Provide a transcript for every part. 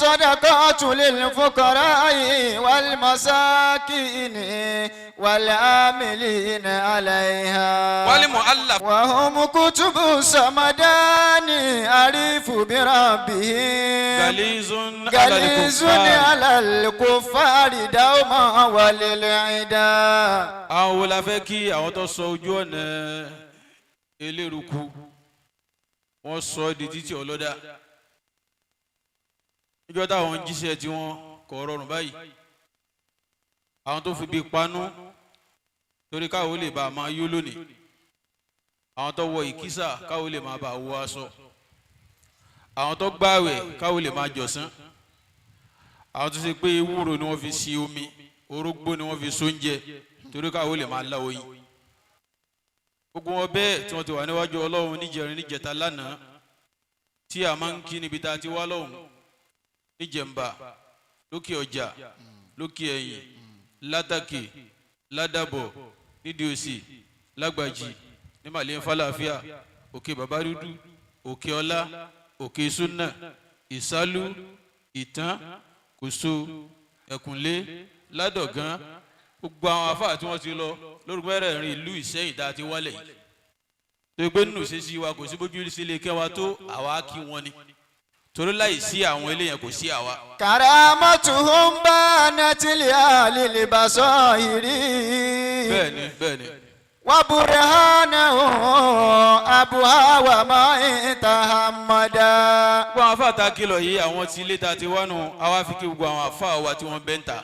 الصدقات للفقراء والمساكين والعاملين عليها. والمؤلف. وهم كتب الصمدان أعرف بربهم. غليظ على غليظ الكفار. على الكفار دوما وللعدا. Àwọn wo la fẹ́ kí? Àwọn tó sọ ojú ọ̀nà eléruku, wọ́n sọ ọ́ di títí ọlọ́dà níjọ́ táwọn ń jíṣẹ́ tí wọ́n kò rọrùn báyìí, àwọn tó fi bí panú torí káwọn lè bá a máa yó lónìí, àwọn tó wọ ìkísà káwọn lè máa bá a wọ aṣọ, àwọn tó gbààwẹ̀ káwọn lè máa jọ̀sán, àwọn tó ṣe pé ewúro ni wọ́n fi ṣe omi, orógbó ni wọ́n fi sóúnjẹ torí káwọn lè máa lá oyin, gbogbo wọn bẹ́ẹ̀ tí wọ́n ti wà níwájú Ọlọ́run níjẹrin, níjẹta, lánàá, tí a máa ń kí níbi tá a ti wá lọ́hùn níjẹ̀mbà, lókè ọjà, lókè ẹ̀yìn, látàkì, ládàbọ̀, nídìí òsì, lágbàjì, ní màlẹ́ falàfíà, òkè babarudu, òkè ọlá, òkè súnà, ìsálú, ìtàn, kòso, ẹ̀kúnlé, ládọ̀gán, gbogbo àwọn afáà tí wọ́n ti lọ lórúkọ mẹ́rẹ̀ẹ̀rin ìlú Ìsẹ́yìn tá a ti wálẹ̀ yìí, tó gbé nínú ìṣesí wa, kò sí bójú sílé kẹwàá tó àwa kí wọn ni, torí láì sí àwọn eléyẹn, kò sí àwa. كرامتهم بانت لأهل البصائر. Bẹ́ẹ̀ni. وبرهانه أبوها وما تحمدا. Gbogbo àwọn afáà tá a kìlọ̀ yìí, àwọn tí ilé tá a ti wá nù, àwa fi kí gbogbo àwọn afáà wa tí wọ́n bẹ́ ń ta,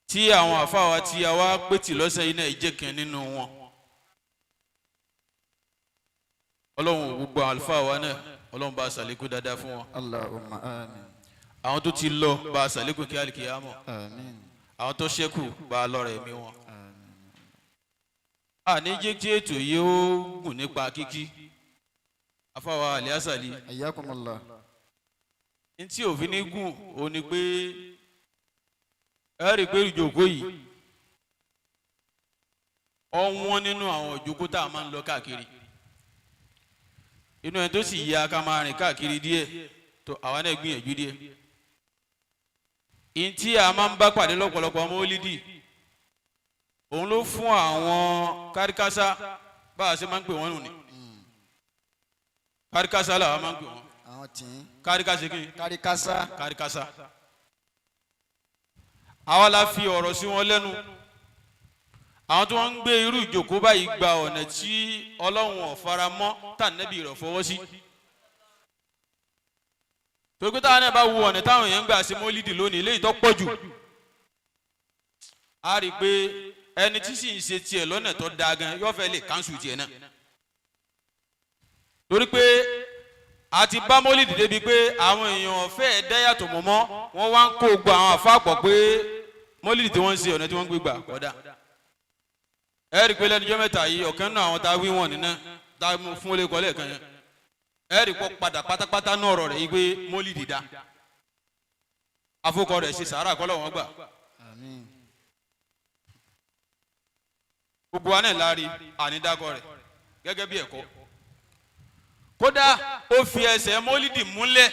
tí àwọn afáà wa tí a wá pètì lọ́sẹ̀ yìí náà jẹ́ kan nínú wọn. Ọlọ́run ò, gbogbo àwọn àlùfáà wa náà, Ọlọ́run bá a ṣàlékún dáadáa fún wọn. اللهم آمين. Àwọn tó ti lọ, bá a ṣàlékún kí àlìkìyámọ̀. آمين. Àwọn tó ṣẹ́kù, bá a lọ́rọ̀ ẹ̀mí wọn. Àní jẹ́ kí ètò yìí ó gùn nípa kíkí afáwa àlíásàlì. حياكم الله. Ntí òfin ní gùn òun ni pé ẹ rí i pé ìjókòó yìí ọ̀wọ́n nínú àwọn ìjókòó tá a máa ń lọ káàkiri, inú ẹni tó sì yá ká máa rìn káàkiri díẹ̀ tó, àwa náà gbìyànjú díẹ̀. Ntí a máa ń bá pàdé lọ́pọ̀lọpọ̀ ọmọ olídì, òun ló fún àwọn káríkásá, bá a ṣe máa ń pè wọ́n nù ní káríkásá làwọn máa ń pè wọ́n. Àwọn tí Káríkásá kí ni? Káríkásá. Káríkásá. Àwa la fi ọ̀rọ̀ sí wọn lẹ́nu, àwọn tí wọ́n ń gbé irú ìjókòó báyìí gba ọ̀nà tí Ọlọ́run ò fara mọ́, tànẹ́bì rẹ̀ fọwọ́ sí, torí pé táwọn náà bá wo ọ̀nà táwọn èèyàn ń gbà ṣe mọ́lídì lónìí, eléyìí tó pọ̀ jù, á rí i pé ẹni tí sì ń ṣe tiẹ̀ lọ́nà tó dáa gan yóò fẹ́ lè cancel tiẹ̀ náà, torí pé a ti bá mọ́lídì débi pé àwọn èèyàn fẹ́ẹ́ dẹ́yàtọ̀ mọ́mọ́. Wọ́n wá ń kó gbọ́ àwọn àfáàpọ̀ pé mọ́lídì tí wọ́n ń ṣe, ọ̀nà tí wọ́n ń gbé gbà kọ́dà. Ẹ rí i pé lẹ́nujọ́ mẹ́ta yìí, ọ̀kan náà àwọn tá a wí wọ̀n nínú tá a mú fún olè kọ́lé kan yẹn, ẹ rí i pọ́ padà pátápátá náà ọ̀rọ̀ rẹ̀ yìí pé mọ́lídì dá afọkọ rẹ̀ ṣe sàárà kọ́ lọ́wọ́n gbà. آمين. Gbogbo wa náà láàrí ànídàkọ rẹ̀ gẹ́gẹ́ bí ẹ̀kọ́. Kódà ó fi ẹsẹ̀ mọ́lídì múlẹ̀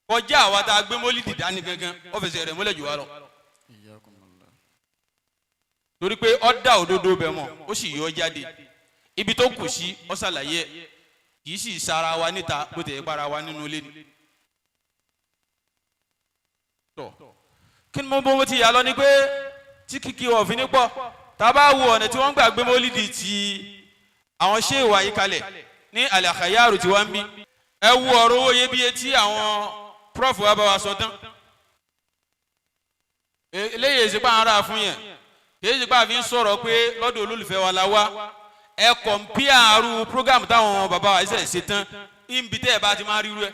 kọjá àwa tá a gbé mọ́lídì dání gangan, ó fẹsẹ̀ rẹ̀ múlẹ̀ jù wá lọ. حياكم الله. Torí pé ó dá òdodo bẹ̀ mọ̀, ó sì yọ jáde ibi tó kù sí, ó ṣàlàyé ẹ̀. Kì í sì sara wa níta bó tẹ̀ para wa nínú ilé ni. Tọ́ kí ni mo bó mo ti yà lọ ni pé tí kìkì ọ̀fin ní pọ̀, tá a bá wo ọ̀nà tí wọ́n gbà gbé mọ́lídì tí àwọn ṣé ìwà yìí kalẹ̀ ní àlàkàyàrò tí wọ́n ń bí, ẹ wo ọ̀rọ̀ owó iyebíye tí àwọn prof wa bá wa sọ tán. Eléyìí èsì pa ara fún yẹn, kì í ṣe pé àfi ń sọ̀rọ̀ pé lọ́dọ̀ olólùfẹ́ wa la wá. Ẹ compare àrùn program táwọn bàbá wa ṣe ṣe tán níbi tẹ́ ẹ bá ti máa ríru ẹ.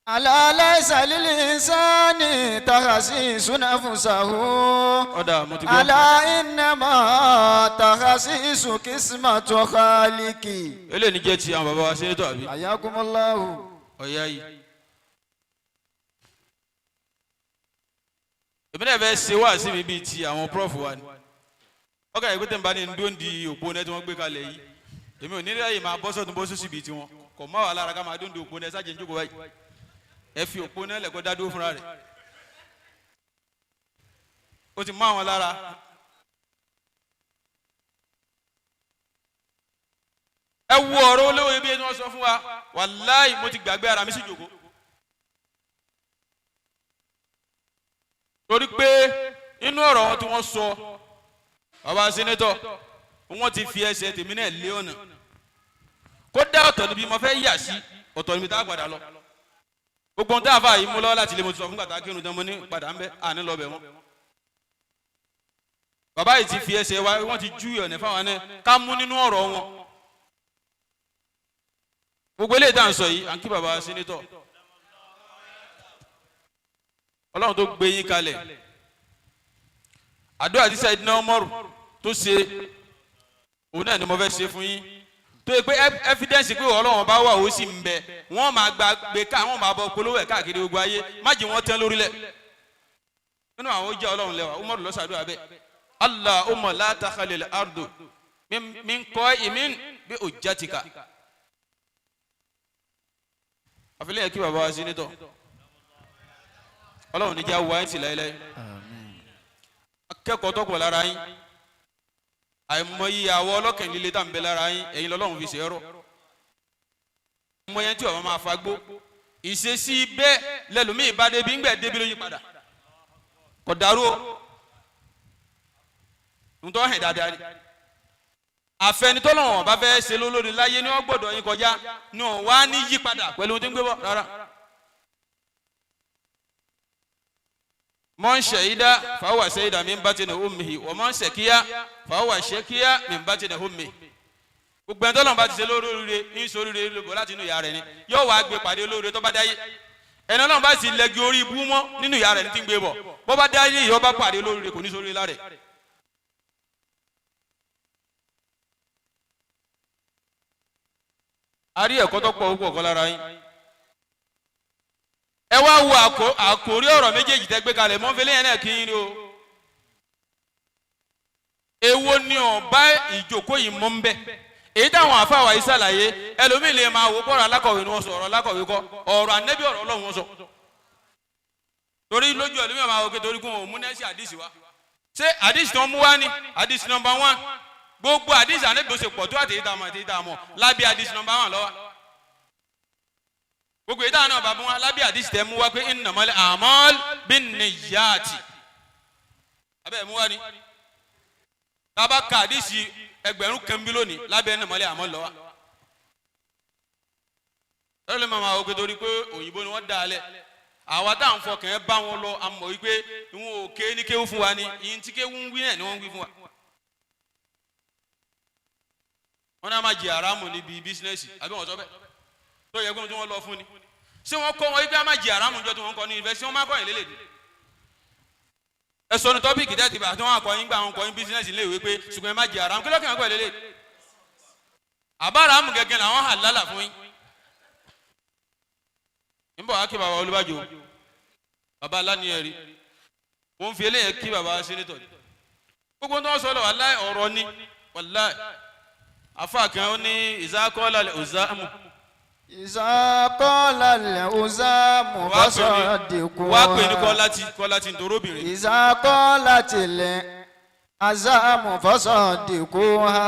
ألا ليس للإنسان تخصيص نفسه. Ọ̀dà, mo ti gbọ́. ألا إنما تخصيص قسمة خالقي. Eléyìí ní jẹ́ ti àwọn bàbá wa ṣe é tó àbí. حياكم الله. Ọ̀yá yìí. Èmi náà fẹ́ ṣe wá sí mi bíi ti àwọn prof wa ni. Ọkà yìí pé tẹ̀ ń bá ní ndó ń di òpó náà tí wọ́n gbé kalẹ̀ yìí, èmi ò ní láyè máa bọ́ sọ́tún bọ́ sósì bíi tiwọn. Kò má wà lára ká máa dó ń di òpó náà sájẹ́ ń jókòó báyìí. Ẹ fi òpó náà lẹ̀kọ́ dá dúró fúnra rẹ̀, ó ti mọ́ àwọn lára. Ẹ wo ọ̀rọ̀ olówó ibi tí wọ́n sọ fún wa, wàláì mo ti gbàgbé ara mi sí jòkó. Torí pé inú ọ̀rọ̀ wọn tí wọ́n sọ, bàbá senator, wọ́n ti fi ẹsẹ̀ tèmi náà lé ọ̀nà. Kódà ọ̀tọ̀ níbi mo fẹ́ yà sí, ọ̀tọ̀ níbi tá a padà lọ. Gbogbo ohun tá a fà yìí mú lọ́wọ́ láti ilé, mo ti sọ fún gbàtà kírun tán, mo ní padà ń bẹ́ àní lọ bẹ̀ wọ́n. Bàbá yìí ti fi ẹsẹ̀ wa, wọ́n ti jú ọ̀nà fáwọn náà ká mú nínú ọ̀rọ̀ wọn. Gbogbo eléyìí tá à ń sọ yìí, à ń kí bàbá senator, Ọlọ́run tó gbé yín kalẹ̀. Àdúrà tí Sayyidina Umaru tó ṣe, òun náà ni mo fẹ́ ṣe fún yín, tó yẹ pé evidence pé Ọlọ́run bá wà, ó sì ń bẹ. Wọ́n máa gba gbé ká, wọ́n máa bọ polówó ẹ̀ káàkiri gbogbo ayé, má jẹ́ wọ́n tán lórílẹ̀. Nínú àwọn ó jẹ́ Ọlọ́run lẹ́wà, Umaru ló ṣàdúrà bẹ́ẹ̀: Allahumma la takhalil ardu min qa'imin bi hujjatika. Àfilẹ́ yẹ kí bàbá wa senator, Ọlọ́run níjà wá ẹ̀ tì láéláé. Akẹ́kọ̀ọ́ tọ́pọ̀ lára yín, àìmọye àwọ̀ ọlọ́kàn líle tá à ń bẹ lára yín, ẹ̀yin lọ́lọ́run fi ṣe ẹ̀rọ. Àìmọye tí ọ̀rọ̀ máa fagbó ìṣesí bẹ́ẹ̀ lẹ́lòmíì bá débi ńgbẹ́ débi ló yí padà, kò dàrú o, ntọ́ hẹ̀ dáadáa ni. Àfẹnitọ́lọ́wọ̀n bá fẹ́ ṣe lólórí láyé ni wọ́n gbọ́dọ̀ yín kọjá ni wọ́n wá ní yí padà pẹ̀lú ohun tí ń gbé bọ̀ rárá. Mọ́n ṣẹ̀yídá fàáwà ṣẹ̀yídá min batni ummihi wọ́n mọ́n ṣẹ̀kíyá fàáwà ṣẹ̀kíyá min batni ummihi. Gbogbo ẹni tọ́lọ́run bá ti ṣe lóríire ń sóríire lóbo láti inú ìyá rẹ̀ ni yóò wá gbé pàdé olóore tó bá dáyé. Ẹni Ọlọ́run bá sì lẹ́gi orí ibú mọ́ nínú ìyá rẹ̀ ní ti ń gbé bọ̀, bó bá dáyé yóò bá pàdé olóore, kò ní sóríire lára ẹ̀. A rí ẹ̀kọ́ tó pọ̀ púpọ̀ kọ́ lára yín. Ẹ wá wo àkórí ọ̀rọ̀ méjèèjì tẹ́ gbé kalẹ̀ mọ́ fẹlẹ́ yẹn náà kí n rí o. Èwo ni ọba ìjókòó yìí mọ́ ń bẹ̀? Èyí táwọn àfàwà yìí ṣàlàyé, ẹlòmíì lè máa wò pọ̀rọ̀ alákọ̀wé ni wọ́n sọ, ọ̀rọ̀ alákọ̀wé kọ́, ọ̀rọ̀ ànẹ́bí, ọ̀rọ̀ Ọlọ́run wọ́n sọ. Torí lójú ẹlòmíì máa wò pé torí kún òun mú nẹ́ẹ̀sì àdìsí wa. Ṣé àdìsí tí wọ́n mú wá ní àdìsí number 1? Gbogbo àdìsí ànẹ́bí ó ṣe pọ̀ tó àtẹ̀yí tá a mọ̀ àtẹ̀yí tá a mọ̀ lábẹ́ àdìsí number 1 lọ́wọ́. Gbogbo ìdáhùn náà bàbá wọn lábẹ́ àdìsí tẹ́ mú wá pé innamal a'mal binniyati, abẹ́ mú wá ni tábà ka àdìsí 1000 bí lónìí lábẹ́ innamal a'mal lọ́wọ́. Lọ́dọ̀ lè máa wò pé torí pé òyìnbó ni wọ́n dá a lẹ̀, àwa tá à ń fọkàn ẹ́ bá wọn lọ, àmọ̀ wípé ìwọ̀n òkè ní kéwú fún wa ni ìyìn tí kéwú ń wí náà ni wọ́n ń wí fún wa. Wọ́n náà máa jẹ àràmù níbi bísínẹ́sì, àbí wọ́n sọ bẹ́ẹ̀ tó yẹ kó tí wọ́n lọ fún ni. Ṣé wọ́n kọ́ wọn wípé a máa jẹ àràmù jọ tí wọ́n kọ́ ní yunifásitì, wọ́n máa kọ́ yín lélẹ̀. Ẹ sọ ní tọ́pìkì tẹ́tì bá tí wọ́n kọ́ yín gbà wọn kọ́ yín bísínẹ́sì lé ìwé pé ṣùgbọ́n ẹ má jẹ àràmù, kí lọ́kàn kọ́ lélẹ̀. Àbá àràmù gẹ́gẹ́ làwọn hà lálà fún yín. Ń bọ̀ wá kí bàbá Olúbàjò, bàbá aláníyẹ̀rí, wọ́n fi eléyẹ kí bàbá senator. Gbogbo tó ń sọ lọ wàláì ọ̀rọ̀ ni, wàláì afa kan ó ní ìzákọ́lá ọ̀zámù. Ìzákọ́lá ọ̀zámù fọ́sọ̀dìkú. Wá pè ní kọ́lá tí ń toró obìnrin. Ìzákọ́lá tilẹ̀ azámù fọ́sọ̀dìkú ha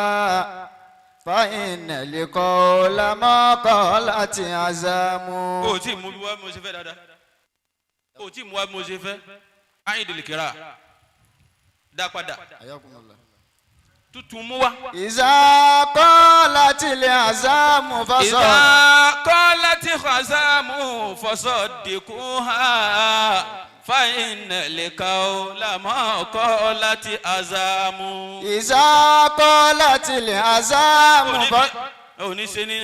fáìnà lè kọ́ lámọ́kọ́lá tí azámù. O tí mú wá bí mo ṣe fẹ́ dáadáa. O tí mú wá bí mo ṣe fẹ́. Ayíǹde kìrà dá padà. Tuntun mú wá. Ìzákọ́lá tilẹ̀ azámù fọ́sọ̀. Ìzákọ́lá tí azámù fọ́sọ̀dìkú ha fáìnà lè kọ́ lámọ́kọ́lá tí azámù. Ìzákọ́lá tilẹ̀ azámù fọ́sọ̀. O ní ṣe ní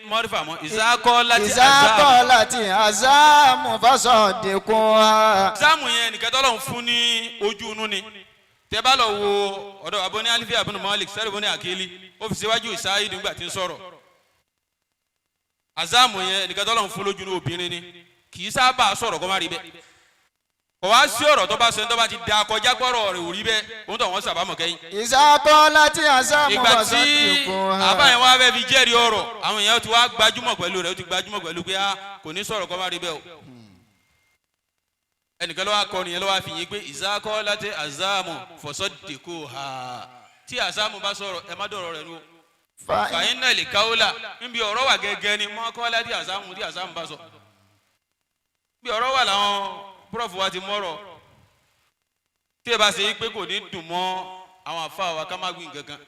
mọ́rífà mọ́. Ìzákọ́lá tí azámù. Ìzákọ́lá tí azámù fọ́sọ̀dìkú ha. Azámù yẹn nìkan tọ́lọ́run fún ní ojú inú ni. Tẹ́ bá lọ wo ọ̀dọ̀ abóní alifi abunu malik sẹ́rì bóní àkílí, ó fi síwájú ìsáyé nígbà tí ń sọ̀rọ̀. Azámù yẹn nìkan tọ́lọ́run fún lójú ní obìnrin ni, kì í sábà sọ̀rọ̀ kó má rí bẹ́ẹ̀. Kò wá sí ọ̀rọ̀ tó bá sọ tó bá ti da kọjá gbọ́rọ̀ rẹ̀ ò rí bẹ́ẹ̀, òun tó wọ́n sábà kẹ́yìn. Ìzákọ́lá tí azámù Ìgbà tí fọ́sọ̀dìkú ha. àbáyẹn wá fẹ́ fi jẹ́rìí ọ̀rọ̀, àwọn èèyàn ti wá gbajúmọ̀ pẹ̀lú rẹ̀, ó ti gbajúmọ̀ pẹ̀lú pé kò ní sọ̀rọ̀ kó má rí bẹ́ẹ̀ o. Ẹnìkan ló wá kọrin yẹn ló wá fi yín pé ìzákọ́ láti azáàmù fọ̀sọ́dẹ̀kọ̀ ha tí azáàmù bá sọ̀rọ̀ ẹ má dọ̀rọ̀ rẹ̀ nù. Fàyín náà lè káwó là níbi ọ̀rọ̀ wà gẹ́gẹ́ ni mọ́kọ́ láti azáàmù tí azáàmù bá sọ. Bí ọ̀rọ̀ wà làwọn púrọ̀fù wa ti mọ̀rọ̀ tí ẹ bá ṣe pé kò ní dùn mọ́ àwọn àfa wa ká má gbìn gangan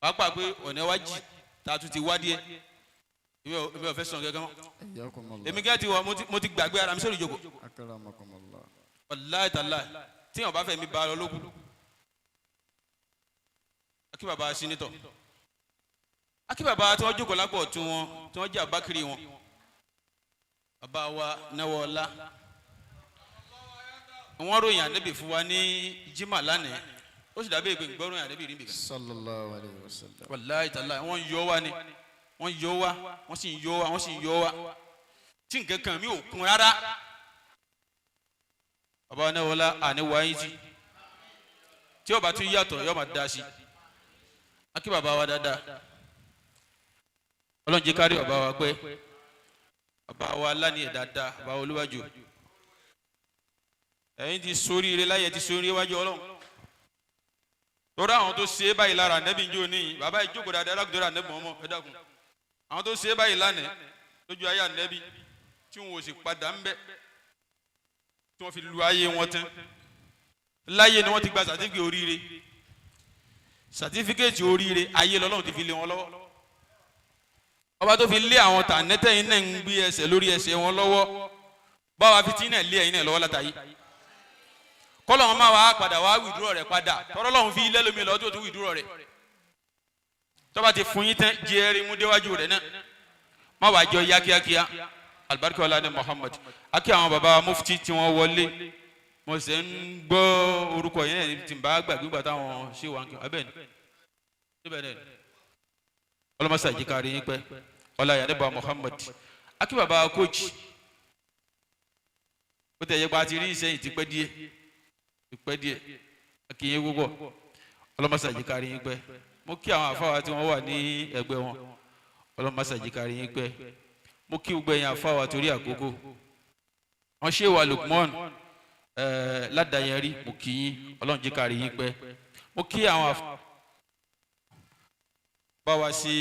pàápàá pé ọ̀nà wa jì tá a tún ti wá díẹ̀ èmi ò fẹ́ sàn gángan mọ́. Èmi gẹ́gẹ́ ti wọ mo ti gbàgbé ara mi sórí ìjókòó. Wàláì tàláì tí yàn bá fẹ́ mi ba lọ lókun. Akí bàbá sínítọ̀ akí bàbá tí wọ́n jókòó lápò ọ̀tún wọn tí wọ́n jẹ́ àbákiri wọn bàbá wa náwó ọlá wọ́n ròyìn ànábì fún wa ní jimá lánàá ó sì dàbí ìpè gbọ́ròyìn ànábì rí nìkan. Sallallahu alayhi wa sallam. Wàláì tàláì wọ́n yọ wá ni wọ́n yọ wá wọ́n sì ń yọ wá wọ́n sì ń yọ wá tí nǹkan kan mi ò kún rárá. Bàbá náà wọlá àní wáyé tí tí ó bá tún yàtọ̀ yóò máa da sí i. Akí bàbá wa dáadáa Ọlọ́run jẹ́ kárí bàbá wa pé bàbá wa lánìí dáadáa bàbá wa olúwàjò ẹ̀yin ti sóríire láyé ti sóríire wájú Ọlọ́run torí àwọn tó ṣe é báyìí lára nẹ́bí ń jó ní bàbá ìjókòó dáadáa lágùdọ́rà nẹ́bí ọmọ ẹ dákun àwọn tó ṣe é báyìí lánàá lójú ayé ànẹ́bí tí wọn ò sì padà ń bẹ tí wọ́n fi lu ayé wọn tán láyé ni wọ́n ti gba sàtífíkẹ́tì oríire sàtífíkẹ́tì oríire ayé lọ́lọ́run ti fi lé wọn lọ́wọ́ ọba tó fi lé àwọn tànẹ́tẹ̀yìn náà ń gbé ẹsẹ̀ lórí ẹsẹ̀ wọn lọ́wọ́ báwa fi tí náà lé ẹ̀yìn náà lọ́wọ́ látàyè kọlọ́hún máa wá padà wá wìdúrọ̀ rẹ̀ padà tọ́lọ́hún fi ilé lómi lọ́jọ́ tó wìdúrọ̀ rẹ̀ tọ́ba ti fún yín tán jẹ́rìí mú déwájú rẹ̀ náà má wàá jọ ya kíákíá. Alibarika ọlá ní Muhammad akí àwọn baba mufti tí wọ́n wọlé mo sì ń gbọ́ orúkọ yẹn tí n bá gbàgbé gbà táwọn ṣé wà ń kí abẹ́ ni síbẹ̀ náà ọlọ́mọṣà jíkárí yín pẹ́ ọlá yàrá Muhammad akí baba kóòjì ó tẹ̀ yẹ pa ti rí ìsẹ́yìn ti pẹ́ díẹ̀ ìpẹ́ díẹ̀ akínyìn gbogbo ọlọ́mọṣà jíkárí yín pẹ́ mo kí àwọn àfáwà tí wọ́n wà ní ẹgbẹ́ wọn ọlọ́mọṣà jíkárí yín pẹ́ mo kí gbogbo ẹ̀yin àfáwà torí àkókò wọn ṣe wà Lukman ládàáyẹrí mo kí yín ọlọ́run jíkárí yín pẹ́ mo kí àwọn àfáwà bá wa ṣe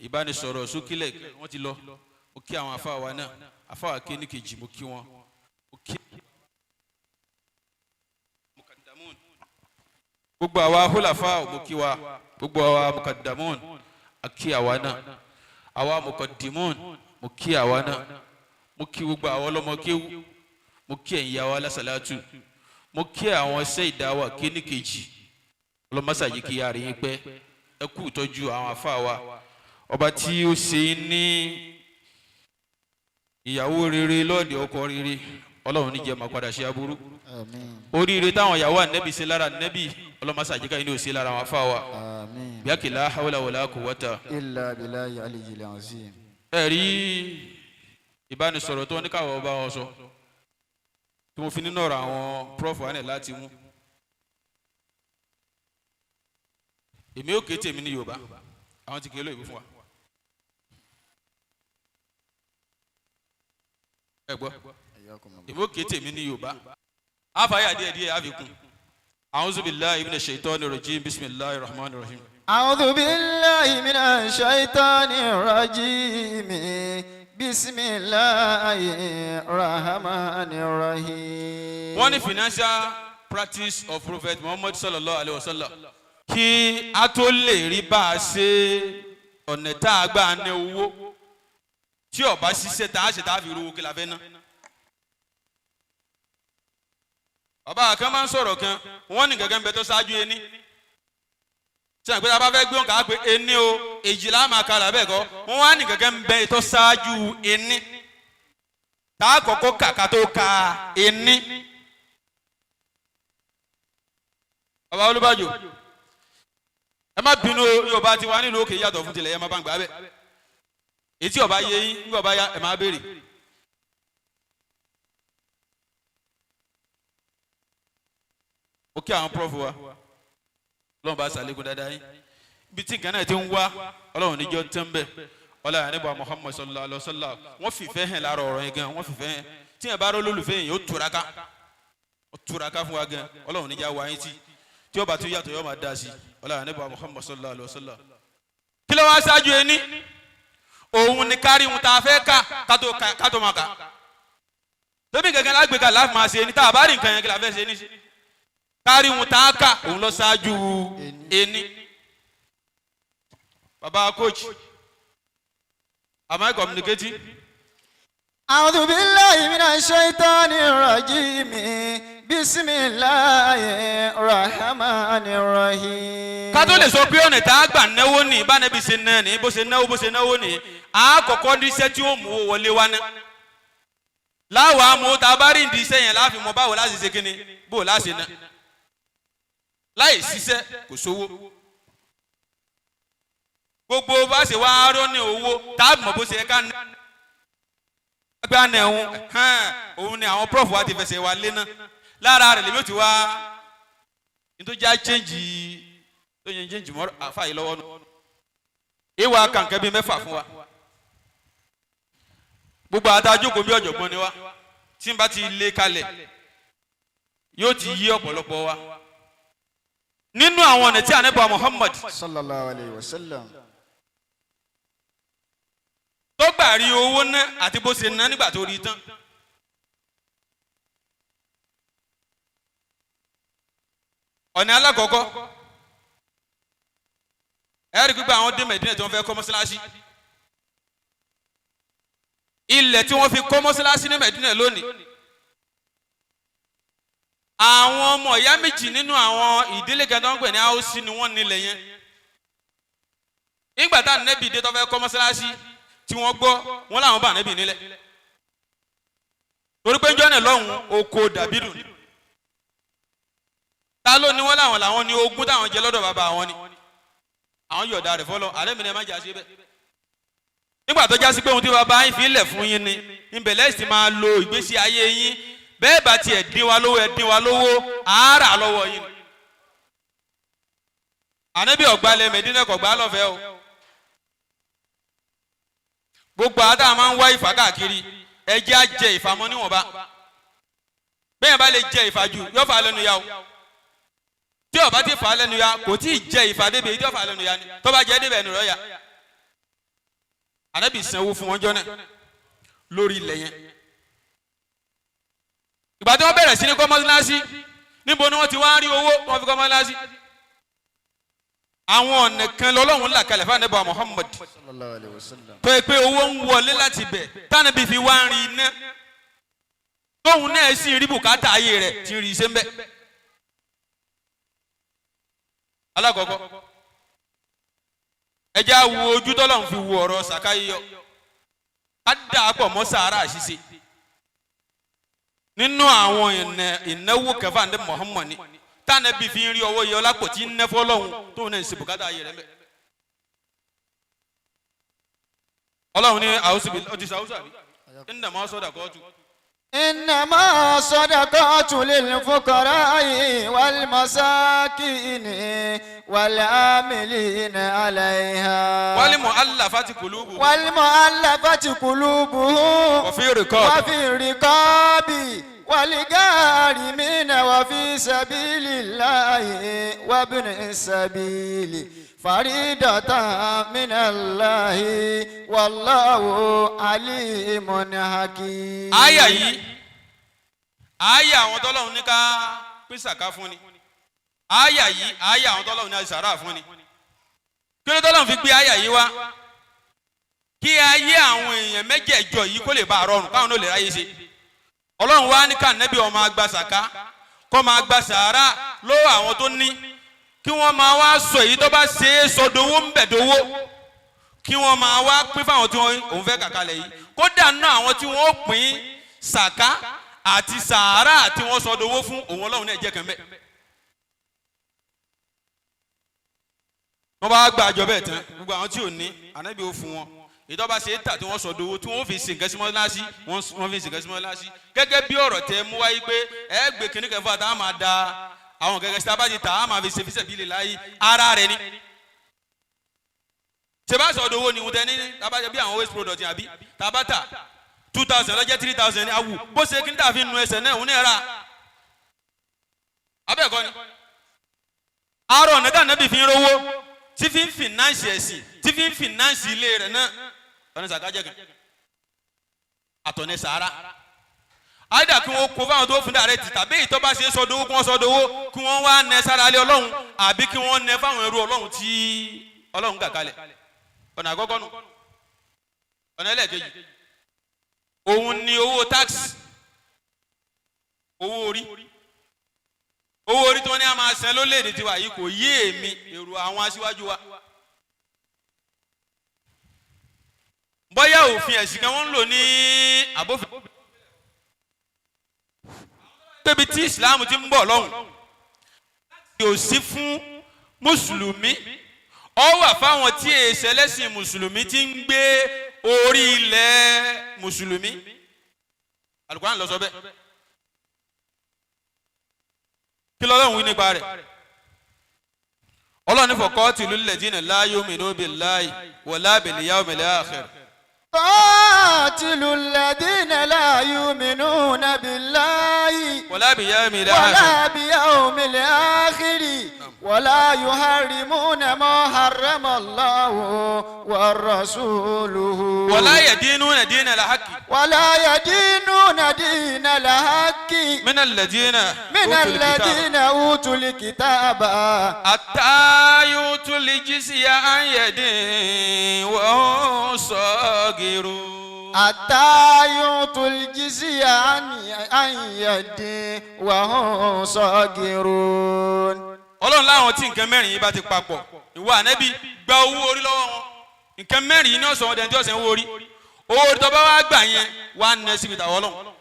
ìbánisọ̀rọ̀ sókílẹ̀ wọ́n ti lọ mo kí àwọn àfáwà náà àfáwà kéní kejì mo kí wọn mo kí gbogbo àwa hulafa mo kí wa gbogbo àwa mukadamun a kí àwa náà àwa mukadimun mo kí àwa náà mo kí gbogbo àwa ọlọ́mọkéwú mo kí ẹ̀yin àwa alásàlátù mo kí àwọn sẹ́ìdáwà kéní kejì ọlọ́mọsàjì kí yára yín pẹ́ ẹ kú ìtọ́jú àwọn afá wa ọba tí ó ṣe é ní ìyàwó rere lọ́ọ̀dẹ̀ ọkọ rere ọlọ́run níjẹ́ máa padà ṣe aburú oríire táwọn ìyàwó ànẹ́bì ṣe lára ànẹ́bì ọlọ́mọṣà àjíká yìí ní òṣè lára àwọn afá wa bíákìlá hawla wala quwwata illa billahi aliyyil azim. Ẹ rí ìbánisọ̀rọ̀ tó ní káwọ́ ọba wọn sọ tí mo fi nínú ọ̀rọ̀ àwọn prof wa láti mú èmi ò kété èmi ní Yorùbá àwọn ti kéé lóyìnbó fún wa. Ẹ gbọ́ èmi ò kété èmi ní Yorùbá àfàyà díẹ̀ díẹ̀ àfikún. A'udhu billahi minash shaitani rajim bismillahir rahmanir rahim. A'udhu billahi minash shaitani rajim bismillahir rahmanir rahim. Wọ́n ní financial practice of Prophet Muhammad sallallahu alayhi wa sallam kí a tó lè rí bá a ṣe ọ̀nà tá a gbà ní owó tí ó bá ṣiṣẹ́ tá a ṣe tá a fi rówó kí la fẹ́ ná. Bàbá kan máa ń sọ̀rọ̀ kan wọ́n ní gẹ́gẹ́ ń bẹ tó ṣáájú ení tí àgbẹ̀ tá a bá fẹ́ gbé wọn kà á pé ení o èjìlá máa kà lábẹ́ kọ́ wọ́n wá ní gẹ́gẹ́ ń bẹ tó ṣáájú ení tá a kọ́kọ́ kàkà tó ka ení. Bàbá Olúbàjò ẹ má bínú Yorùbá ti wá nílùú òkè yàtọ̀ fún tilẹ̀ ẹ má bá ń gbà bẹ́ẹ̀ etí ọba yé yín nígbà ọba yá ẹ má béèrè. Ó kí àwọn prof wa Ọlọ́run bá ṣàlékún dáadáa yín ibi tí nǹkan náà ti ń wá Ọlọ́run níjọ́ tán bẹ́ẹ̀ ọlọ́run àníbà Muhammad sallallahu alayhi wa sallam wọ́n fìfẹ́ hàn lára ọ̀rọ̀ yẹn gan wọ́n fìfẹ́ hàn Tí yẹn bá rọ lólùfẹ́ yẹn, yóò túraká, ó túraká fún wa gan. Ọlọ́run níjà wá yín tí tí ó bá tún yàtọ̀, yóò máa dá sí. Ọlọ́run nípa Muhammad sallallahu alayhi wa sallam. Kí ló wá ṣáájú ẹni? Òun ni kárí ohun tá a fẹ́ ká kátó máa kà tóbi gẹ́gẹ́ lágbèéká láti máa ṣe ẹni. Tá a bá rí nǹkan yẹn, kí la fẹ́ ṣe ní kárí ohun tá a kà, òun lọ ṣáájú ẹni. Baba coach, am I communicating? أعوذ بالله من الشيطان الرجيم. بسم الله الرحمن الرحيم. Ká tó lè sọ pé ọ̀nà tá a gbà náwó ní bánẹ́bí ṣe náà ní bó ṣe náwó, bó ṣe náwó ní, a kọ́kọ́ ní iṣẹ́ tí ó mú owó wọlé wá ná láwa mú. Tá a bá rí ìdí iṣẹ́ yẹn, láàfin mọ báwo láti ṣe kíni, bó láti ná. Láì ṣiṣẹ́, kò sówó. Gbogbo bá ṣe wá rọ́ ní owó tá a mọ̀ bó ṣe yẹ ká ná gbé àná ẹ̀hún hàn. Òun ni àwọn prof wa ti fẹsẹ̀ wa lé ná lára rẹ̀. Lèmi ò ti wá nítorí já change tó yẹn, change mọ́ àfa yìí lọ́wọ́ nù. Ìwà kàǹkẹ́ bíi mẹ́fà fún wa. Gbogbo àtàjókòó bí ọ̀jọ̀gbọ́n ni wa. Tí n bá ti lé kalẹ̀, yóò ti yí ọ̀pọ̀lọpọ̀ wa nínú àwọn ọ̀nà tí ànábì Muhammad sallallahu alayhi wa sallam. Tó gbà rí owó ná àti bó ṣe ná nígbà tó rí tán. Ọ̀nà alákọ̀ọ́kọ́, ẹ̀rí pípa àwọn dé Mẹ̀dínà tí wọ́n fẹ́ kọ́ mọ́sálásí. Ilẹ̀ tí wọ́n fi kọ́ mọ́sálásí ní Mẹ̀dínà lónìí, àwọn ọmọ ìyá méjì nínú àwọn ìdílé kan tó ń pè ní Áúsì ni wọ́n nílẹ̀ yẹn. Nígbà tá Ànábì dé tó fẹ́ kọ́ mọ́sálásí, tí wọ́n gbọ́, wọ́n làwọn bá Ànábì nílẹ̀, torí pé jọ́nà lọ́hùn oko dàbídùn ni. Ta ló ní? Wọ́n láwọn làwọn ní ogún táwọn jẹ lọ́dọ̀ bàbá àwọn ni, àwọn yọ̀ọ̀dà rẹ̀ fọlọ́. Àlẹ́ mi ní ẹ má jà sí bẹ́ẹ̀. Nígbà tó já sí pé ohun tí bàbá yín fi lẹ̀ fún yín ni, ibẹ̀ lẹ́sìn ti máa lo ìgbésí ayé yín. Bẹ́ẹ̀ bá tiẹ̀ dín wa lówó, ẹ dín wa lówó, àárà lọ́wọ́ yín ni. Ànábì ọ̀gbálẹ̀ Mẹ̀dínà kọ̀gbá lọ́fẹ̀ẹ́ o. Gbogbo àtà máa ń wá ìfà káàkiri, ẹ jẹ́ á jẹ ìfàmọ́ níwọ̀nba. Bẹ́ẹ̀ bá lè jẹ ìfà jù, yóò fà á lẹ́nu ya o. Tí ó bá ti fà á lẹ́nu ya, kò tí ì jẹ ìfà débi èyí tí ó fà á lẹ́nu ya ni. Tó bá jẹ́ débẹ̀, ẹnu rẹ̀ ya. Ànábì sanwó fún wọn jọ náà lórí ilẹ̀ yẹn. Ìgbà tí wọ́n bẹ̀rẹ̀ sí ní kọ́ mọ́sálásí, níbo ni wọ́n ti wá ń rí owó wọ́n fi kọ́ mọ́sálásí? Àwọn ọ̀nà kan lọ́lọ́run là kalẹ̀ fún Ànábì Muhammad sallallahu alayhi wa sallam. tó yẹ pé owó ń wọlé láti bẹ̀, tánàbí fi wá ń rí iná, tóun náà sì rí bùkátà ayé rẹ̀ tí ń rí iṣẹ́ ń bẹ̀. Alákọ̀ọ́kọ́, ẹ jẹ́ á wo ojú tọ́lọ́run fi wo ọ̀rọ̀ sàká yíyọ, ká dà á pọ̀ mọ́ sàárà ṣíṣe. Nínú àwọn ìnáwó kẹfà ní Muhammad ni tánàbí fi ń rí ọwọ́ yọ lápò tí ń nẹ́fọ́ lọ́hùn, tóun náà ń ṣe bùkátà ayé rẹ̀ ń bẹ̀. Ọlọ́run ní àwùsù bí ó ti sọ àwùsù àbí ìnàmọ́ sọ́dà kọ́ọ̀tù. إنما الصدقات للفقراء والمساكين والعاملين عليها والمؤلفة قلوبهم والمؤلفة قلوبهم وفي الرقاب وفي الرقاب والغارمين وفي سبيل الله وابن السبيل فريضة من الله والله عليم حكيم. Àyà yìí, àyà àwọn tọ́lọ́run ní ká pín sàká fún ni. Àyà yìí, àyà àwọn tọ́lọ́run ní àṣàrà fún ni. Kí ló tọ́lọ́run fi gbé àyà yìí wá? Kí ayé àwọn èèyàn mẹ́jẹ̀ẹ̀jọ yìí kó lè bá a rọrùn, káwọn náà lè ráyè ṣe. Ọlọ́run wá ní ká Nẹ́bí ó máa gba sàká, kó máa gba sàárà lọ́wọ́ àwọn tó ní, kí wọ́n máa wá sọ èyí tó bá ṣe é sọdowó ń bẹ̀ dowó, kí wọ́n máa wá pín fáwọn tí wọ́n òun fẹ́ kàkalẹ̀ yìí. Kódà náà, àwọn tí wọ́n pín sàká àti sàárà tí wọ́n sọdowó fún, òun Ọlọ́run náà jẹ́ kan bẹ́ẹ̀. Wọ́n bá gba àjọ bẹ́ẹ̀ tán, gbogbo àwọn tí ò ní, Ànábì ó fún wọn. Ìtọ́ bá ṣe é tà tí wọ́n sọ dowó, tí wọ́n fi ṣe nǹkan sí mọ́ṣáláṣí, wọ́n fi ṣe nǹkan sí mọ́ṣáláṣí. Gẹ́gẹ́ bí ọ̀rọ̀ tẹ mú wáyé pé ẹ gbé kinní kan fún àtàwọn máa da àwọn kẹ̀kẹ́ sí tábàjì tà á máa fi ṣe fíṣẹ̀ bílẹ̀ láyé ara rẹ̀ ni. Ṣe bá sọ dowó ni wọ́n tẹ ní tábàjẹ́ bí àwọn waste product àbí tábàtà 2,000 lọ́jẹ́ 3,000 ní awù bó ṣe kí n tà fi nu ẹsẹ̀ náà òun náà rà. Abẹ́ẹ̀kọ́ ni àárọ̀ ọ̀nà tá ànábì fi ń rówó tí fi ń finance ẹ̀sìn, tí fi ń finance ilé rẹ̀ náà, ọ̀nà sàkájẹ́ kan àtọ̀nẹ́ sàárà àyídà kí wọ́n kó fáwọn tó fún dàrẹ́ tì, tàbí ìtọ́ bá ṣe sọdowó kí wọ́n sọdowó, kí wọ́n wá nẹ sára lé Ọlọ́run, àbí kí wọ́n nẹ fáwọn ẹrú Ọlọ́run tí Ọlọ́run gà kalẹ̀. Ọ̀nà àkọ́kọ́ nù. Ọ̀nà ẹlẹ́ẹ̀kejì òun ni owó tax, owó orí. Owó orí tí wọ́n ní a máa san lórílẹ̀‐èdè tiwa yìí kò yé èmi èrò àwọn aṣíwájú wa. Bóyá òfin ẹ̀sìn kan wọ́n ń lò ní àbófin pébi tí ìsìláàmù ti ń bọ̀ lọ́hùn yóò sí fún mùsùlùmí, ó wà fáwọn tí èsì ẹlẹ́sìn mùsùlùmí ti ń gbé orí ilẹ̀ mùsùlùmí. Al-Qur'an ló sọ bẹ́ẹ̀. Kí lọ́lọ́run wí nípa rẹ̀? Ọlọ́run ní faqatilul ladina la yu'minuna billahi wala bil yawmil akhir. قاتلوا الذين لا يؤمنون بالله wala bil yawmil akhir. ولا بيوم الآخر ولا يحرمون ما حرم الله ورسوله wala yadinuna dinal haqqi. ولا يدينون دين الحق minal ladina من utul kitaba. الذين أوتوا الكتاب حتى يؤتوا الجزية عن يد وهم صاغرون. حتى يعطوا الجزية عن يد وهم صاغرون. Ọlọ́run láwọn tí nǹkan mẹ́rin yìí bá ti papọ̀, ìwọ ànẹ́bí gba owó orí lọ́wọ́ wọn. Nǹkan mẹ́rin yìí ní ọ̀sán ọdẹ tí ọ̀sán owó orí, owó orí tó bá wá gbà yẹn wá nẹ síbi tàwọn Ọlọ́run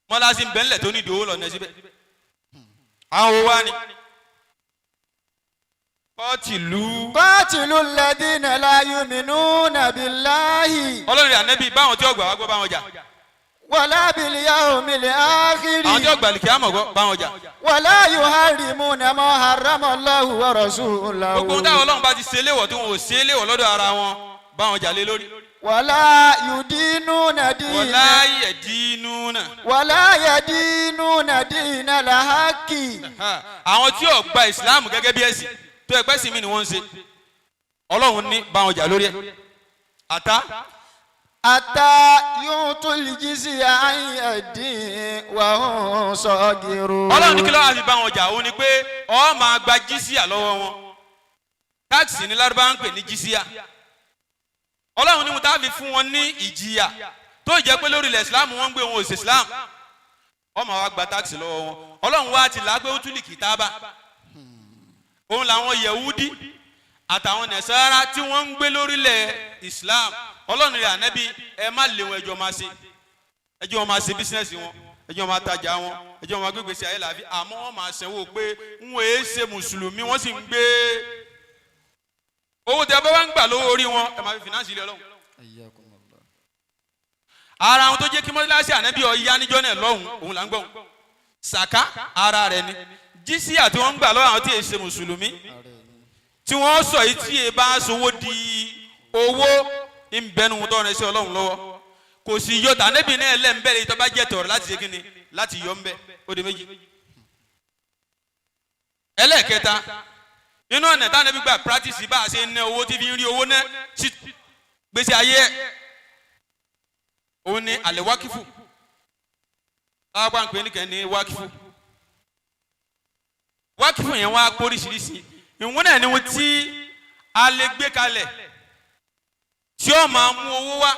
mọ́lásí bẹ́ńlẹ̀ tó nídìí owó lọ nẹ síbẹ̀. Àwọn owó wa ni kọ́ọ̀tì lù. قاتلوا الذين لا يؤمنون بالله Ọlọ́run rẹ̀ ànẹ́bí báwọn tí ó gbà wá gbọ́ báwọn jà, ولا باليوم الآخر àwọn tí ó gbà lìkì àmọ̀ gbọ́ báwọn jà. ولا يحرمون ما حرم الله ورسوله Gbogbo ohun táwọn Ọlọ́run bá ti ṣe léwọ̀ tí wọn ò ṣe léwọ̀ lọ́dọ̀ ara wọn, báwọn jà lé lórí. ولا يدينون دين wala yadinuna. ولا يدينون دين الحق. Àwọn tí ò gba ìsìláàmù gẹ́gẹ́ bí ẹ̀sìn tó ẹgbẹ́ sí mi ni wọ́n ń ṣe, Ọlọ́run ní báwọn jà lórí ẹ̀ àtá. حتى يعطوا الجزية عن يد وهم صاغرون. Ọlọ́run ní kí lọ́wọ́ àfi báwọn jà, òun ni pé ó máa gba jísíà lọ́wọ́ wọn. Táàkì ní Lárúbá ń pè ní jísíà. Ọlọ́run ní mo tá a fi fún wọn ní ìjìyà tó jẹ́ pé lórí ilẹ̀ ìsìláàmù wọ́n ń gbé wọn ò sí ìsìláàmù, ó máa wá gba táàkì lọ́wọ́ wọn. Ọlọ́run wá ti là á pé ó túlì kìtáàbà, òun làwọn Yẹ̀wúdí àtàwọn Nẹ̀sára tí wọ́n ń gbé lórílẹ̀ Islam. Ọlọ́run rẹ̀ ànẹ́bí ẹ má lé wọn, ẹjọ́ máa ṣe, ẹjọ́ wọn máa ṣe bísínẹ́sì wọn, ẹjọ́ wọn máa tajà wọn, ẹjọ́ wọn máa gbégbèsè ayé làbí, àmọ́ wọ́n máa ṣẹ́wó pé ń wọ́n èé ṣe mùsùlùmí, wọ́n sì ń gbé owó tí a bá wá ń gbà lówó orí wọn, ẹ máa fi fìnánsì ilé Ọlọ́run. Ara àwọn tó jẹ́ kí mọ́sálásí ànẹ́bí ọ̀ya níjọ́ náà lọ́hùn òun là ń gbọ́n sàká ara rẹ̀ ni jísíà tí wọ́n ń gbà lọ́wọ́ àwọn tí èé ṣe mùsùlùmí, tí wọ́n sọ yìí tí e bá sowó di owó ìbẹnu tó rẹ sí Ọlọ́run lọ́wọ́, kò sì yọ tànẹ́bì náà lẹ́ńbẹ̀rẹ̀ tó bá jẹ́ tọ̀rọ̀ láti ṣe kínni láti yọ ńbẹ. Ó di méjì. Ẹlẹ́ẹ̀kẹta inú ọ̀nà tànẹ́bì gbà practice bá a ṣe ń ná owó tí fi ń rí owó náà sí gbèsè ayé ẹ̀, òun ni àlẹ́ wákìfù. Láwọn pè ní kẹ́ ní wákìfù. Wákìfù yẹn wá póríṣiríṣi. Ìwọ́n náà ni wọ́n tí a lè gbé kalẹ̀ tí ó máa mú owó wá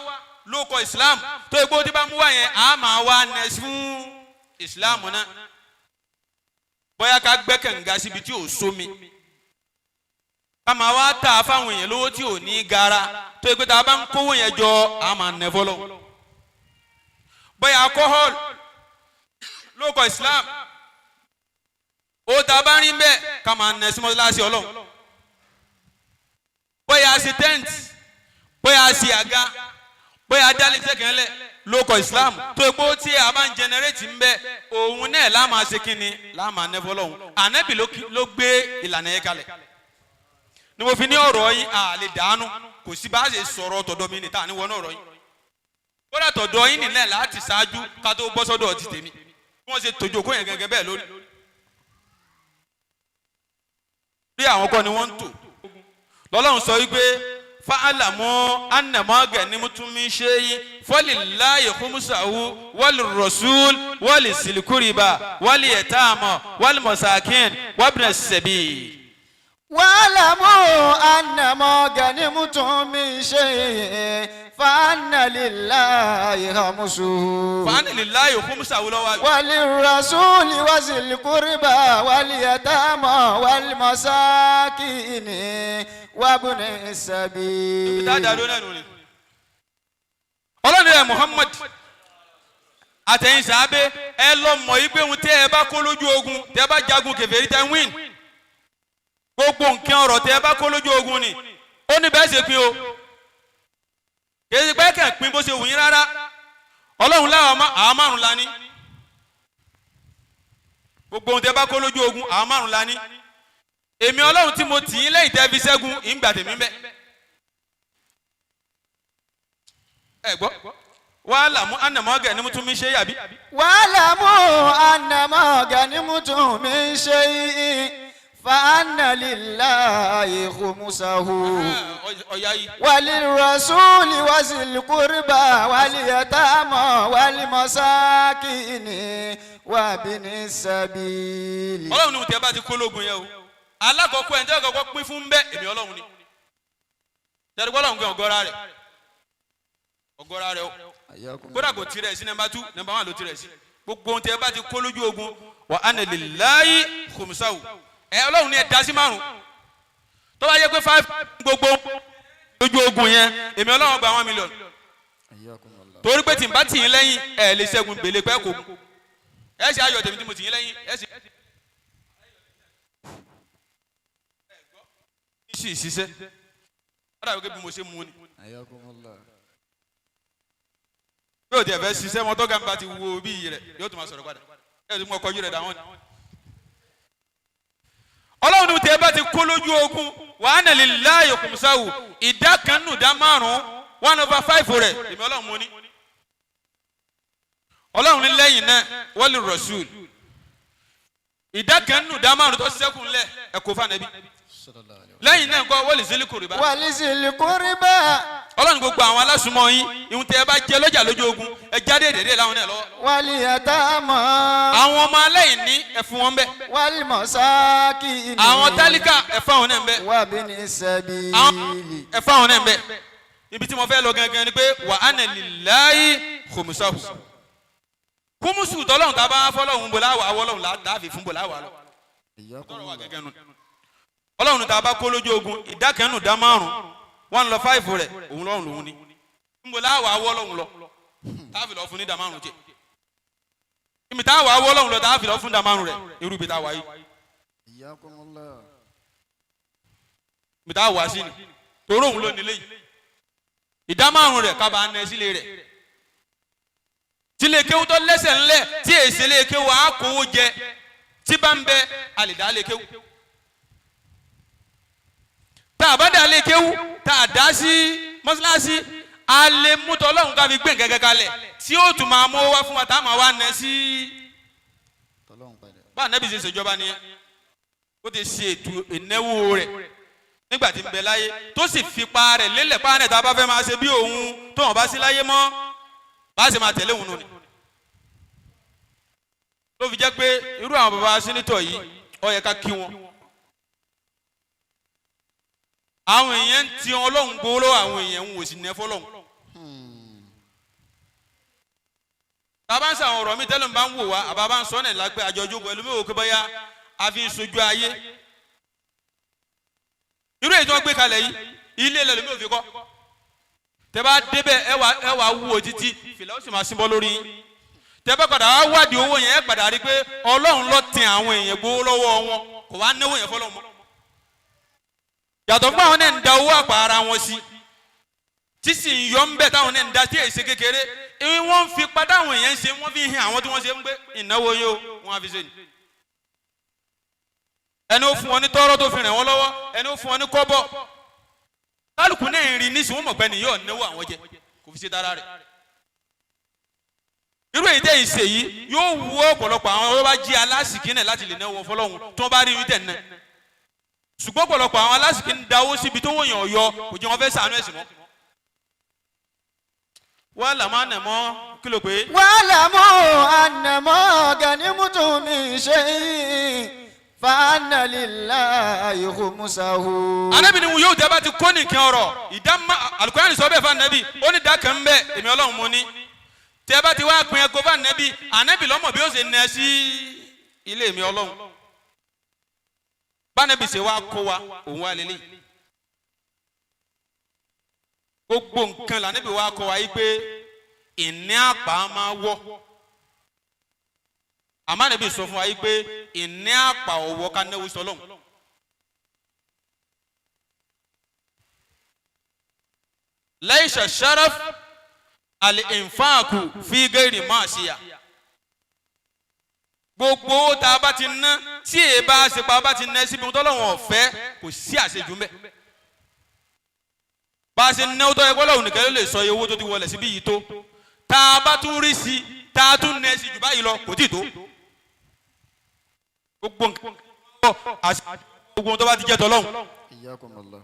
lóko Islam, tó egbò tí bá mú wá yẹn a máa wá nẹ́sí fún Islam náà. Bóyá ká gbẹ́ kànga síbi tí ò sómi, ká máa wá tà fáwọn èèyàn lówó tí ò ní gara, tó egbò tá a bá ń kówó yẹn jọ a máa nẹ fọlọ́. Bóyá alcohol lóko Islam, ó tá a bá rí bẹ́ẹ̀ ká máa nẹ sí mọ́sálásí Ọlọ́run. Bóyá a ṣe tent, bóyá a ṣe àga, bóyá a dálé sẹ́kẹ̀lẹ̀ lóko Islam, tó epo tí a bá ń jẹnẹrétì ń bẹ, òun náà láàmà ṣe kínni láàmà nẹ́fọ́ lọ́hùn. Ànábì ló gbé ìlànà yẹn kalẹ̀ ni mo fi ní ọ̀rọ̀ yín a lè dànù, kò sí bá a ṣe sọ̀rọ̀ tọ̀dọ̀ mi níta ní wọnú ọ̀rọ̀ yín. Kódà tọ̀dọ̀ yín nílẹ̀ láti ṣáájú ká tó bọ́ sọ́dọ̀ ti tèmi. Bí wọ́n ṣe tòjó kó yẹn gẹ́gẹ́ bẹ́ẹ̀ lórí. Bí àwọn kọ́ ni wọ́n ń tò. Lọ́lọ́run sọ wípé fa'alamu anna ganimtum min shay'in falillahi khumsahu wal rasul wal zilqurba wal yatama wal masakin wabna sabil. واعلموا أن ما غنمتم من شيء فأن لله خمسه Fa'anna lillahi khumsahu lọ́wọ́ àbí. وللرسول وذي القربى واليتامى والمساكين وابن السبيل. Dáadáa ló náà nù ni. Ọlọ́run rẹ̀ Muhammad àtẹ̀yìn sàábé, ẹ lọ mọ̀ yí pé ohun tẹ́ ẹ bá kó lójú ogun, tẹ́ ẹ bá jagun kèfèrí, tẹ́ ń win, gbogbo nǹkan ọ̀rọ̀ tẹ́ ẹ bá kó lójú ogun ni ó ní bẹ́ẹ̀ ṣe pín o. Kì í ṣe pé kẹ̀ pín bó ṣe wù yín rárá. Ọlọ́run láwọn àwọn márùn la ní. Gbogbo ohun tẹ́ bá kó lójú ogun, àwọn márùn la ní. Èmi Ọlọ́run tí mo tì í lẹ́yìn tẹ́ fi ṣẹ́gun, ìgbà tèmi bẹ́ẹ̀. Ẹ gbọ́, wàhálà mú anamọ́gẹ̀ ní mo tún mi ṣe yàbí. واعلموا أن ما غنمتم من شيء فأن لله خمسه Ọ̀ya yìí. وللرسول وذي القربى واليتامى والمساكين وابن السبيل. Ọlọ́run ní mo tẹ́ bá ti kó lógun yẹn o, alákọ̀ọ́kọ́ ẹni tí wọ́n kọ́kọ́ pín fún bẹ́ẹ̀, èmi Ọlọ́run ni. Tẹ̀síwọ́n Ọlọ́run gan ọgọ́ra rẹ̀, ọgọ́ra rẹ̀ o. Kódà kò tirẹ̀ sí number 2, number 1 ló tirẹ̀ sí. Gbogbo ohun tẹ́ bá ti kó lójú ogun, wa anna lillahi khumsahu, ẹ Ọlọ́run ní ẹ dá sí márùn. Tó bá yẹ pé 5 gbogbo lójú ogun yẹn, èmi Ọlọ́run gba 1 million, torí pé tí n bá tì yín lẹ́yìn, ẹ lè ṣẹ́gun gbèlè pẹ́ kò ẹ ṣe ayọ̀ tèmi tí mo tì yín lẹ́yìn ẹ ṣe. Sì ṣiṣẹ́ wọ́n dàbí pé bí mo ṣe mú ni bí o tiẹ̀ fẹ́ ṣiṣẹ́ wọn, tọ́ka ń bá ti wo bí iyì rẹ̀ yóò tún máa sọ̀rọ̀ padà, ẹ̀ tún mú ọkọ̀ ojú rẹ̀ dà wọ́n ni. Ọlọ́run ní tẹ́ bá ti kó lójú ogun, wa anna lillahi khumsahu, ìdá kan nù dá márùn-ún, 1/5 rẹ̀, èmi Ọlọ́run mo ní. Ọlọ́run ní lẹ́yìn náà, wal rasul, ìdá kan nù dá márùn-ún tó ṣẹ́kù ńlẹ̀, ẹ̀ kó fún Ànábì. Lẹ́yìn náà ńkọ́, wal zil qurba. Wal zil qurba. Ọlọ́run, gbogbo àwọn alásùnmọ́ yín, ìhun tẹ́ ẹ bá jẹ lọ́jà lójú ogun, ẹ jáde dédé láwọn náà lọ́wọ́. Wal yatama. Àwọn ọmọ aláìní, ẹ fún wọn bẹ́ẹ̀. Wal masakin. Àwọn tálíkà, ẹ fún àwọn náà bẹ́ẹ̀. Wabni sabili. Ẹ fún àwọn náà bẹ́ẹ̀. Ibi tí mo fẹ́ lọ gangan ni pé wa anna lillahi khumsahu, kúmùsù tọ́lọ́hún tá a bá fọlọ́hún bò láwà, wọlọ́hún láàfin fún bò láwà lọ. Ọlọ́run tá a bá kó lójú ogun, ìdá kan nù dá márùn, 1/5 rẹ̀, òun lọ́run lòun ni. Nbọ láwà wọlọ́hún lọ táàfin lọ fún ní dá márùn jẹ, ibi táwà wọlọ́hún lọ táàfin lọ fún dá márùn rẹ̀, irú ibi táwà yìí, ibi táwà sí ni toró òun ló nílé yìí. Ìdá márùn rẹ̀ kábàá nẹ sílé rẹ̀, tílé kéwú tó lẹ́sẹ̀ ńlẹ̀, tí èsì lé kéwú á kówó jẹ, tí bá ń bẹ àlèdá lé kéwú. Tá a bá dá lé kéwú, tá a dá sí mọ́sálásí, a lè mú tọ́lọ́hún ká fi gbé nǹkan kalẹ̀ tí ó tún máa mú wá fún wa, tá a máa wá nẹ sí. Bá Ànábì ṣe ṣèjọba nìyẹn, ó ti ṣe ètò ìnáwó rẹ̀ nígbà tí ń bẹ láyé, tó sì fipá rẹ̀ lélẹ̀ pa rẹ̀, tá a bá fẹ́ máa ṣe bí òun tó wọn bá sí láyé mọ́, bá a ṣe máa tẹ̀lé òun nù ni. Ló fi jẹ́ pé irú àwọn baba sínítọ̀ yìí, ó yẹ ká kí wọn. Àwọn èèyàn ń ti Ọlọ́run gbowó lọ́wọ́ àwọn èèyàn, ń wò sí nẹ́fọ́ lọ́hùn. Bàbá ń sàwọn ọ̀rọ̀ mi tẹ́lẹ̀ ń bá ń wò wá, àbá bá ń sọ ọ́nà lápẹ́ àjọjọ́ pẹ̀lú mi ò kó báyà a fi ń sojú ayé. Irú èyí tí wọ́n gbé kalẹ̀ yìí, ilé ilẹ̀ lómi ò fi kọ́. Tẹ́ bá débẹ̀, ẹ wà wúwo títí fìlà ó sì máa síbọ́ lórí yín. Tẹ́ bá padà wá wádìí owó yẹn, ẹ padà rí pé Ọlọ́run ló tẹ àwọn èèyàn gbowó lọ́wọ́ wọn, kò wá náwó yẹn fọlọ́run mọ́. Yàtọ̀ fún àwọn náà ń da owó àpò ara wọn sí, tí sì ń yọ ń bẹ̀, táwọn náà ń da tí èsì kékeré wọ́n ń fi padà àwọn èèyàn ń ṣe, wọ́n fi hàn àwọn tí wọ́n ṣe ń gbé ìnáwó yìí o, wọ́n á fi ṣe ni. Ẹni ó fún wọn ní tọ́rọ́ tó fi ràn wọ́n lọ́wọ́, ẹni ó fún wọn ní kọ́bọ̀, kálukú náà ń rí nísìnyí, wọ́n mọ̀ pé nìyí ò náwó àwọn jẹ, kò fi ṣe dára rẹ̀. Irú èyí tẹ́ ìṣe yìí yóò wú ọ̀pọ̀lọpọ̀ àwọn tó bá jí alásìkí náà láti lè náwó fọlọ́hún tí wọ́n bá rí irú tẹ̀ náà. Ṣùgbọ́n ọ̀pọ̀lọpọ̀ àwọn alásìkí ń dáwó síbi tó wòyàn ọ̀yọ́ kò jẹ́ wọn fẹ́ sàánú ẹ̀sìn mọ́. Wọ́n là máa nà mọ́ kí ló pé. واعلموا أن ما غنمتم من شيء فأن لله خمسه. Ànábì ni yóò tẹ́ bá ti kó nìkan ọ̀rọ̀ ìdá má Al-Qur'ani sọ bẹ́ẹ̀ fún Ànábì ó ní ìdá kan bẹ́ẹ̀ èmi Ọlọ́run mo ní tẹ́ bá ti wá pin ẹ̀kọ́ fún Ànábì, Ànábì lọ́mọ bí ó ṣe nẹ sí ilé mi Ọlọ́run bánábì ṣe wá kó wa òun wá lélẹ̀ gbogbo nǹkan lànábì wá kó wa yí pé ìní àpá máa wọ̀ àmọ́ Ànábì sọ fún wa yí pé ìní àpá ọ̀wọ́ ká náwó sọlọ́hún. Laisa sharaf al-infaku fi gairi maasiya. Gbogbo owó tá a bá ti ná tí èyí bá ṣe pa bá ti ná síbi tọ́lọ́wọ̀n ọ̀fẹ́ kò sí àṣejù mbẹ́. Bá a ṣe ná tó yẹ kó lọ́wọ́ nìkan ló lè sọ iye owó tó ti wọlé síbí yìí tó tá a bá tún rí sí tá a tún ná sí jù báyìí lọ kò tí ì tó. Gbogbo nǹkan gbogbo tó bá ti jẹ́ tọ́lọ́hún. Iyyakumullah.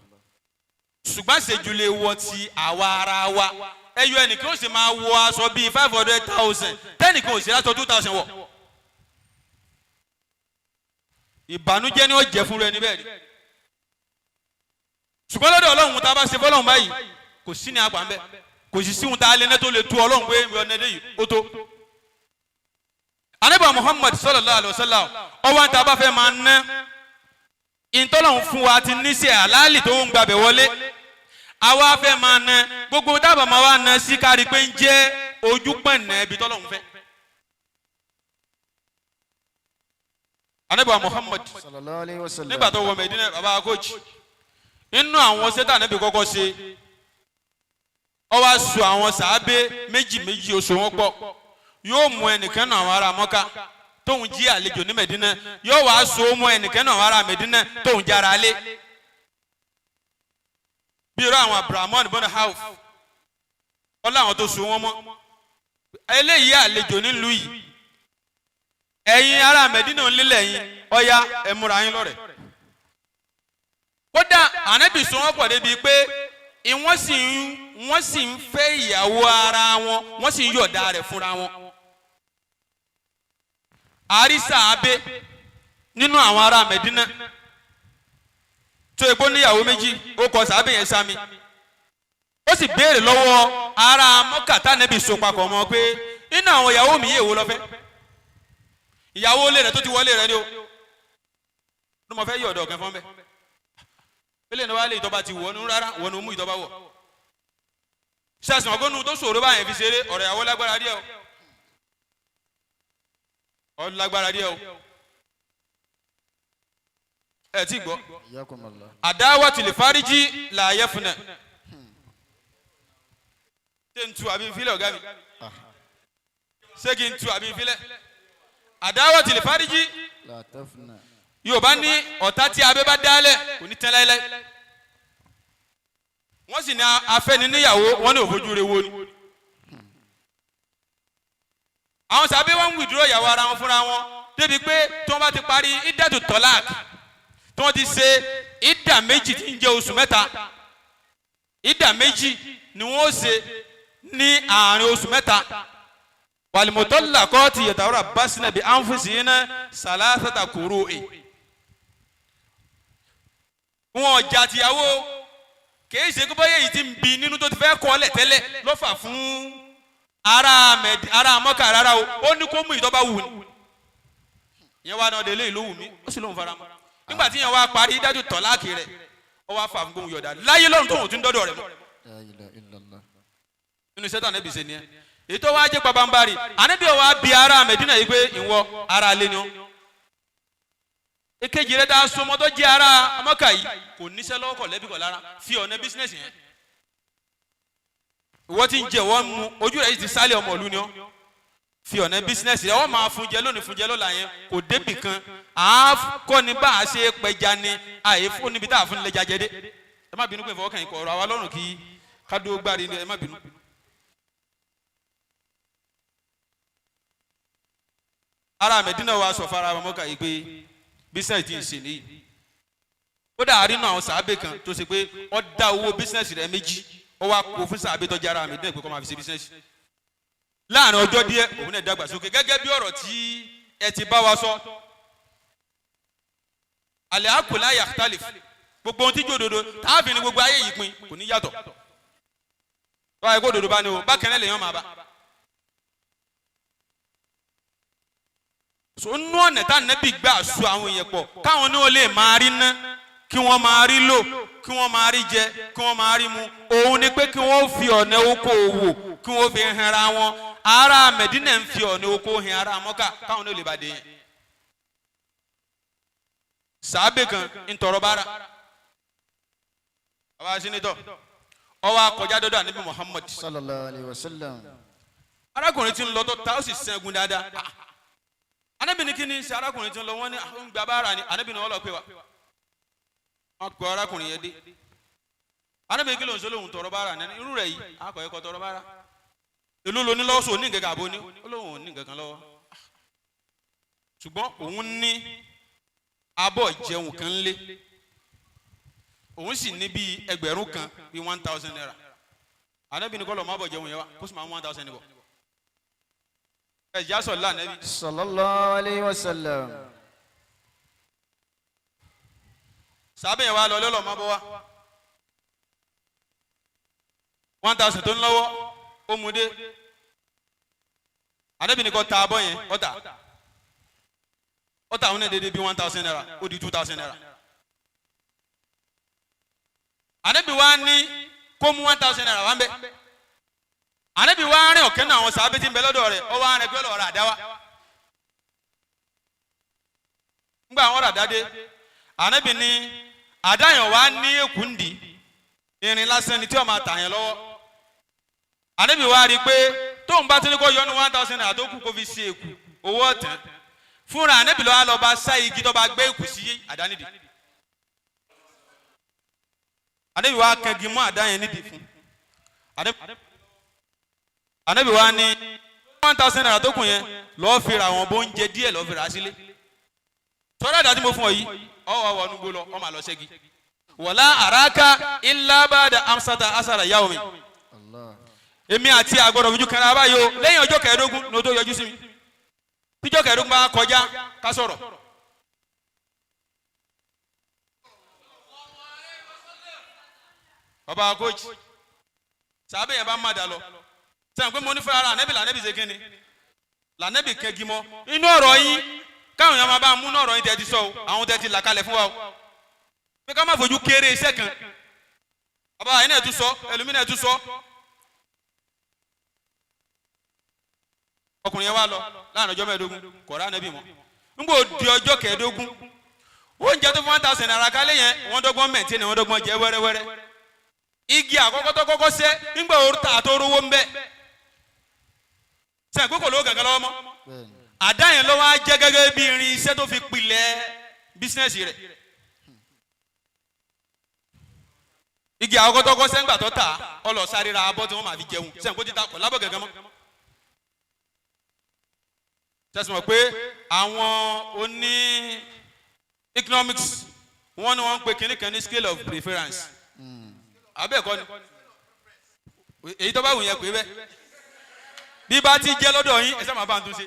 Ṣùgbọ́n àṣejù lè wọ ti àwa ara wa ẹyọ ẹnìkan ó sì máa wọ aṣọ bíi 500,000 tẹ́nìkan ò sí aṣọ 2,000 wọ̀. Ìbànújẹ́ ni ó jẹ́ fún rẹ níbẹ̀ ni. Ṣùgbọ́n lọ́dọ̀ Ọlọ́run tá a bá ṣe fọlọ́run báyìí kò sí ní apá ńbẹ kò sì sí ohun tá a lé ní tó lè tu Ọlọ́run pé mi ọ̀nà eléyìí ó tó. Ànábì Muhammad sallallahu alaihi wasallam ọwọ́n tá a bá fẹ́ máa ná ìtọ́lọ́hún fún wa ti ní sí àlálì tó ń gbàbẹ̀ wọlé àwa fẹ́ máa ná gbogbo dábàá máa wá ná sí kárí pé ń jẹ́ ojú pẹ̀nà ibi tọ́lọ́hún fẹ́. Ànábì Muhammad sallallahu alayhi wa sallam. nígbà tó wọ Mẹdínà bàbá akójì nínú àwọn sẹ́tà Ànábì kọ́kọ́ ṣe ó wá so àwọn sàábé méjì méjì oṣù wọn pọ̀ yóò mú ẹnìkan náà àwọn ará Mọ́kà tóun jí àlejò ní Mẹdínà yóò wá so mú ẹnìkan náà àwọn ará Mẹdínà tóun jára lé bí irú àwọn Abrahamu bọ́nà Auf wọ́n láwọn tó so wọ́n mọ́ eléyìí àlejò nílùú yìí ẹ̀yin ará Mẹdínà ń lélẹ̀ yín ọ̀ya ẹ múra yín lọ́rẹ̀. Kódà Ànábì so wọ́n pọ̀ débi pé wọ́n sì ń fẹ́ ìyàwó ara wọn wọ́n sì ń yọ̀dá rẹ̀ fúnra wọn. Àrísà abé nínú àwọn ará Mẹdínà tó egbó níyàwó méjì ó kọ sàábé yẹn sami ó sì béèrè lọ́wọ́ ará Mọ́kà tánẹ́bì so papọ̀ mọ́ pé nínú àwọn ìyàwó mi yé èwo ló fẹ́ ìyàwó ilé rẹ̀ tó ti wọlé rẹ̀ ni o ní mo fẹ́ yí ọ̀dọ̀ kan fún bẹ́ẹ̀ ilé ní wàá lé ìtọ́ba ti wọ̀ ọ́nú rárá wọ́n ní mú ìtọ́ba wọ̀ ṣàṣùn ọgọ́nu tó ṣòro báyẹn fi ṣeré ọ̀rọ̀ ìyàwó lágbára díẹ̀ o ọ lágbára díẹ̀ o ẹ ti gbọ́ Iyyakumullah. àdáwà tìlẹ̀ fáríjì làyẹ̀ fúnẹ̀ ṣé n tu àbí n filẹ̀ ọ̀gá mi ṣé kí n tu àbí n filẹ̀ àdáwà tìlẹ̀ fáríjì La tafna. Yorùbá ní ọ̀tá tí abẹ́ bá dálẹ̀ kò ní tán láéláé wọ́n sì ní afẹ́ni níyàwó wọ́n ní òfojú rẹ̀ wo ni. Àwọn sábẹ́ wọn ń wìdúró ìyàwó ara wọn fúnra wọn débi pé tí wọ́n bá ti parí ìdàtú tọ́lák tí wọ́n ti ṣe ìdà méjì tí ń jẹ́ oṣù mẹ́ta ìdà méjì ni wọ́n ṣe ní àárín oṣù mẹ́ta wàlìmọ̀tọ́lá kọ́ ti yẹ̀tàwọ́rà básínà bí ánfùsì yín náà sàlásàtà kúrò ẹ̀. Wọn ọjà tìyàwó kìí ṣe kó báyẹ̀ yìí ti ń bi nínú tó ti fẹ́ kọ́ ọ́lẹ̀ tẹ́lẹ̀ lọ́fà fún ara Mọ́kà rárá o ó ní kó mú ìtọ́ba wù ní. Ìyẹn wá náà délé ìlú wù mí ó sì lóun fara mọ́ nígbà tí ìyẹn wá parí dájú tọ́láàkì rẹ̀ ó wá fà fún gbóhùn yọ̀dá láyé lọ́run tóun tún dọ́dọ̀ rẹ̀ mọ́. La ilaha illallah. Nínú iṣẹ́ tàn níbi ṣe ni ẹ èyí tó wá jẹ́ pabambari Ànábì ó wá bi ará Mẹdínà yìí pé ìwọ ara lé ni ó èkejì rẹ dáa sọmọ tó jẹ́ ará Mọ́kà yìí kò níṣẹ́ lọ́wọ́ kọ̀ lẹ́bí kọ̀ lára fi ọ̀nà bísínẹ́sì yẹn ìwọ ti ń jẹ wọ́n mu ojú rẹ̀ yìí ti sálẹ̀ ọmọ ìlú ni ó fi ọ̀nà bísínẹ́sì rẹ wọ́n máa fún jẹ lónìí fún jẹ lọ́la yẹn kò débì kan àá kọ́ ni bá a ṣe pẹja ni àyè fún níbi tá a fún lẹ́ja jẹ dé ẹ má bínú pé ìfọwọ́kàn yìí kọ̀ ọ̀rọ̀ àwa lọ́rùn kí kádó gbárí ni ẹ má bínú. Ará Mẹ̀dínà wa sọ fara Mọ́kà yìí pé business ti ń ṣe nìyí. Ó dà nínú àwọn sàábé kan tó ṣe pé ó dá owó business rẹ̀ méjì, ó wá kó fún sàábé tó jẹ́ ará Mẹ̀dínà pé kó máa fi ṣe business. Láàrin ọjọ́ díẹ̀, òun náà dàgbàsókè gẹ́gẹ́ bí ọ̀rọ̀ tí ẹ ti bá wa sọ. Àlẹ́ àkùlá yakhtalif, gbogbo ohun tí jòdòdò tààfin ni gbogbo ayé yìí pin kò ní yàtọ̀. Báyìí kó dòdò bá ní o, bákan náà lèèyàn máa bá. So nú ọ̀nà tá nẹ́bí gbà so àwọn èèyàn pọ̀ káwọn ní o lè máa rí ná, kí wọ́n máa rí lò, kí wọ́n máa rí jẹ, kí wọ́n máa rí mu, òun ni pé kí wọ́n fi ọ̀nà oko òwò kí wọ́n fi hàn ra wọn. Ará Mẹ̀dínà ń fi ọ̀nà oko hàn ará Mọ́kà káwọn ní o lè bá dé yẹn. Sàábè kan ń tọrọ bára, bàbá sínítọ̀ ọwọ́ akọjá dọ́dọ̀ ànábì Muhammad sallallahu alayhi wa sallam. Arákùnrin tí ń lọ tó ta ó sì sẹ́gun dáadáa. Ànábì ní kí ni ṣe arákùnrin tí ń lọ? Wọ́n ní ń gba bára ni. Ànábì ní wọ́n lọ pé wa, wọ́n pe arákùnrin yẹn dé. Ànábì ní kí ló ń sọ? Lóhùn tọrọ bára ní irú rẹ̀ yìí akọ̀ ẹ̀kọ́ tọrọ bára. Èló lo ní lọ́wọ́? Sọ ní nǹkan kan àbó ní? Ó lóhùn ò ní nǹkan kan lọ́wọ́, ṣùgbọ́n òun ní abọ́ jẹun kan lé, òun sì ní bíi 1,000, bíi 1,000 naira. Ànábì ní kọ́ lọ́ọ́ má bọ̀ jẹun yẹn wa, kó sì máa mú 1,000 níbọ̀. Ẹ jẹ́ àṣọ lánàbí. Sallallahu alayhi wa sallam. Sábẹ́ yẹn wá lọ lọ́lọ́ má bọ́ wá 1,000 tó ń lọ́wọ́ ó mu dé. Ànábì ní kó ta abọ́ yẹn, ọ̀tà ọ̀tà àwọn náà dédé bíi 1,000 naira, ó di 2,000 naira. Ànábì wa ní kó mú 1,000 naira wá ń bẹ. Ànábì wa rìn ọ̀kẹ́ náà àwọn sàábé tí ń bẹ lọ́dọ̀ rẹ̀, ọ wá rìn pé ọlọ́ọ̀rọ̀ àdá wa. Ńgbà àwọn ọ̀rọ̀ àdá dé, Ànábì ní àdáyàn wa ní èkú ń dì irin lásán ni tí ó máa tà yẹn lọ́wọ́. Ànábì wa rí i pé tóun bá tún ní kó yọnu 1,000 naira tó kù kó fi ṣe èkú owó ọ̀tán fúnra Ànábì lọ́wọ́ lọ́ọ́ bá sá igi tó bá gbé èkú sí àdá nídìí. Ànábì wa kẹgi mọ́ àdá yẹn nídìí fún Ànábì wa ní 1,000 naira tó kù yẹn lọ́ọ́ fi ra àwọn bóúnjẹ díẹ̀, lọ́ọ́ fi rà á sílé. Tọ́lá àdá tí mo fún ọ yìí, ọ wà wọnú gbó lọ, ọ máa lọ ṣẹ́gi. Wọ̀lá àràkà ilá bàdà amsata asara yawmi. Allah. Èmi àti àgbọ̀dọ̀ fojú kanra báyìí o, lẹ́yìn ọjọ́ 15 ní o tó yọjú sí mi. Tíjọ́ 15 bá kọjá, ká sọ̀rọ̀. Bàbá coach sàbẹ̀ yẹn bá má dà lọ sẹ́yìn pé mo ní fúnra ànẹ́bì lànẹ́bì ṣe kínni lànẹ́bì kẹ́gi mọ́ inú ọ̀rọ̀ yín, káwọn èèyàn máa bá mú inú ọ̀rọ̀ yín tẹ́ ti sọ o, àwọn tẹ́ ti là kalẹ̀ fún wa o, pé ká má fojú kéré iṣẹ́ kan. Bàbá yẹn náà tún sọ, ẹlòmíì náà tún sọ. Ọkùnrin yẹn wá lọ láàrin ọjọ́ 15, kò rá ànẹ́bì mọ́. Nígbà ó di ọjọ́ 15, oúnjẹ tó fún 1,000 naira kálẹ̀ yẹn, wọ́n dọ́gbọ́n mẹ̀tẹ́ ni wọ́n dọ́gbọ́n jẹ wẹ́rẹ́wẹ́rẹ́. Igi àkọ́kọ́ tó kọ́kọ́ sẹ́ nígbà òrùta tó rówó ń bẹ́ sẹ́yìn pé kò lówó kankan lọ́wọ́ mọ́. Bẹ́ẹ̀ni. Àdá yẹn lọ́wọ́ á jẹ́ gẹ́gẹ́ bí irin iṣẹ́ tó fi pilẹ̀ bísínẹ́sì rẹ̀. Igi àkọ́kọ́ tó kọ́kọ́ sẹ́ ńgbà tó tà, ọ lọ sáré ra abọ́ tí wọ́n máa fi jẹun, sẹ́yìn kó ti ta kọ̀ lábọ̀ gẹ́gẹ́ mọ́. Sẹ́sìn mọ̀ pé àwọn oní economics wọ́n ní wọ́n ń pe kinní kan ní scale of preference, abẹ́ẹ̀kọ́ ni? Èyí tó bá wù yẹn pé bẹ́ẹ̀ bí bá ti jẹ́ lọ́dọ̀ yín, ẹ sábà bá ń tún ṣe.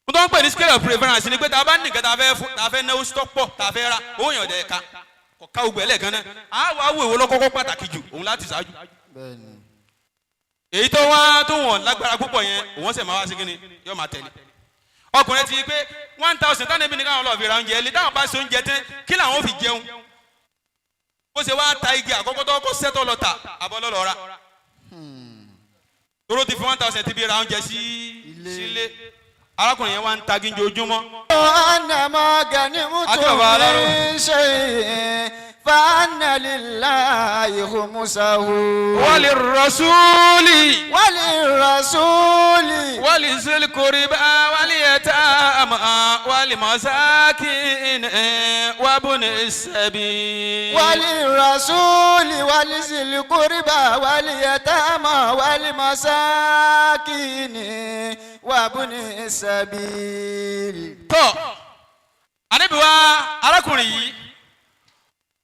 Mo tó ń pè ní scale of preference ni pé tá a bá ní nǹkan tá a fẹ́ fún, tá a fẹ́ náwó stop pọ̀, tá a fẹ́ ra owó yàn ọ̀dẹ̀ ká kọ̀ ká gbogbo ẹ̀ lẹ́ẹ̀kan náà, á wà á wò èwo lọ́kọ́kọ́ pàtàkì jù òun láti ṣáájú. Bẹ́ẹ̀ni. Èyí tó wá tó wọ̀n lágbára púpọ̀ yẹn, òun sì máa wá sí kíni yóò máa tẹ̀lé. Ọkùnrin ti pé 1,000 táwọn ẹbí ní káwọn lọ́ọ́ fi ra oúnjẹ lé, táwọn bá ṣe oúnjẹ tán kí làwọn fi jẹun. Bó ṣe wá ta igi àkọ́kọ́ tó kọ́ sẹ́tọ̀ lọ tà abọ́ lọ́lọ́ ra, toró ti fi 1,000 ti fi ra oúnjẹ sí sílé. Arákùnrin yẹn wá ń ta gíjì ojúmọ́. Anna ma ganimtu Àti bàbá aláró. min shay'in fa anna lillahi khumsahu. Walirrasuli Walirrasuli. Wali ذي القربى واليتامى والمساكين وابن السبيل. وللرسول ولذي القربى واليتامى والمساكين وابن السبيل. Tọ́ Ànábì wa, arákùnrin yìí,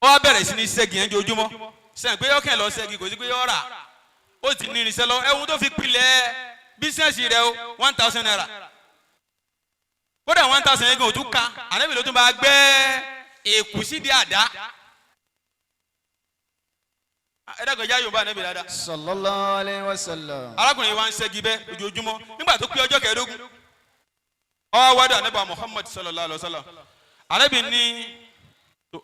ó wá bẹ̀rẹ̀ sí ní ṣẹ́gi yẹn jojúmọ́ sẹ́yìn pé yọ́kẹ́ lọ ṣẹ́gi, kò sí pé yọ́ rà, ó ti ní irinṣẹ́ lọ. Ẹ̀hún tó fi pilẹ̀ business rẹ̀ o, ₦1,000. Kódà 1,000 yẹn gan òtún ká. Ànábì ló tún bá gbẹ́ èkú sídìí àdá. Ẹ dàgbẹ́ já Yorùbá Ànábì dáadáa. صلى الله عليه وسلم. Arákùnrin yìí wá ń ṣẹ́gi bẹ́ẹ̀ ojoojúmọ́. Nígbà tó pé ọjọ́ 15, ó wá wádùn Ànábì Muhammad صلى الله عليه وسلم. Ànábì ní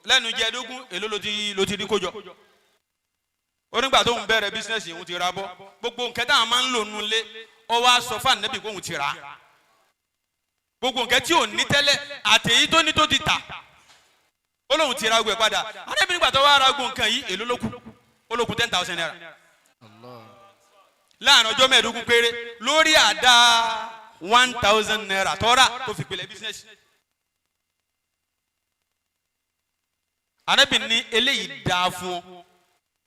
lẹ́nu jẹ́ẹ̀dógún, èló ló ti rí kójọ? Ó nígbà tó ń bẹ̀rẹ̀ business, òun ti ra bọ́ gbogbo nǹkan táwọn máa ń lò nulẹ̀. Ó wá sọ fún Ànábì kó òun ti rà á, gbogbo nǹkan tí ò ní tẹ́lẹ̀ àtẹ̀yí tó ní tó ti tà, ó lóun ti ra gbogbo ẹ̀ padà. Ànábì nígbà tó wá ra gbogbo nǹkan yìí, èló ló kù? Ó ló kù ₦10,000 láàrin ọjọ́ 15 péré lórí àdá ₦1,000 tọ́ra tó fi pilẹ̀ business. Ànábì ní eléyìí dáa fún ọ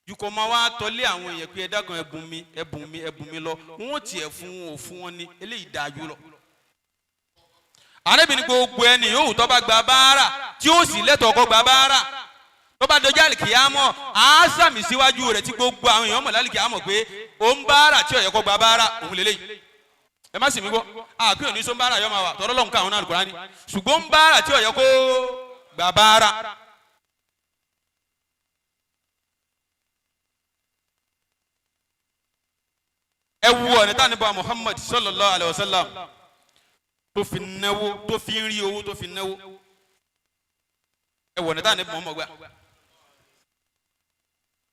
yukọ máa wá tọ́lé àwọn èèyàn pé ẹ dákun, ẹbùn mi, ẹbùn mi, ẹbùn mi lọ. Wọn ò tiẹ̀ fún wọn, ò fún wọn ní eléyìí dáa jù lọ. Ànábì ní gbogbo ẹni yòówù tó bá gba báárà tí ó sì lẹ́tọ̀ọ́ kó gba báárà, tó bá dọjọ́ àlìkìyámọ̀, á sàmì síwájú rẹ̀ tí gbogbo àwọn èèyàn mọ̀ lálìkìyámọ̀ pé ó ń báárà tí ó yẹ kó gba báárà òun lélẹ́yìí. Ẹ má sì mí gbọ́, àpé òní sọ ń báárà yọ máa wà tọ́lọ́ lọ́hùn káwọn náà Al-Kùránì, ṣùgbọ́n ń báárà tí ó yẹ kó gba báárà. Ẹ wu ọ̀nà tá nípa Muhammad صلى الله عليه وسلم tó fi náwó, tó fi ń rí owó, tó fi náwó. Ẹ wọ̀ ọ̀nà tá nípa Muhammad gbà.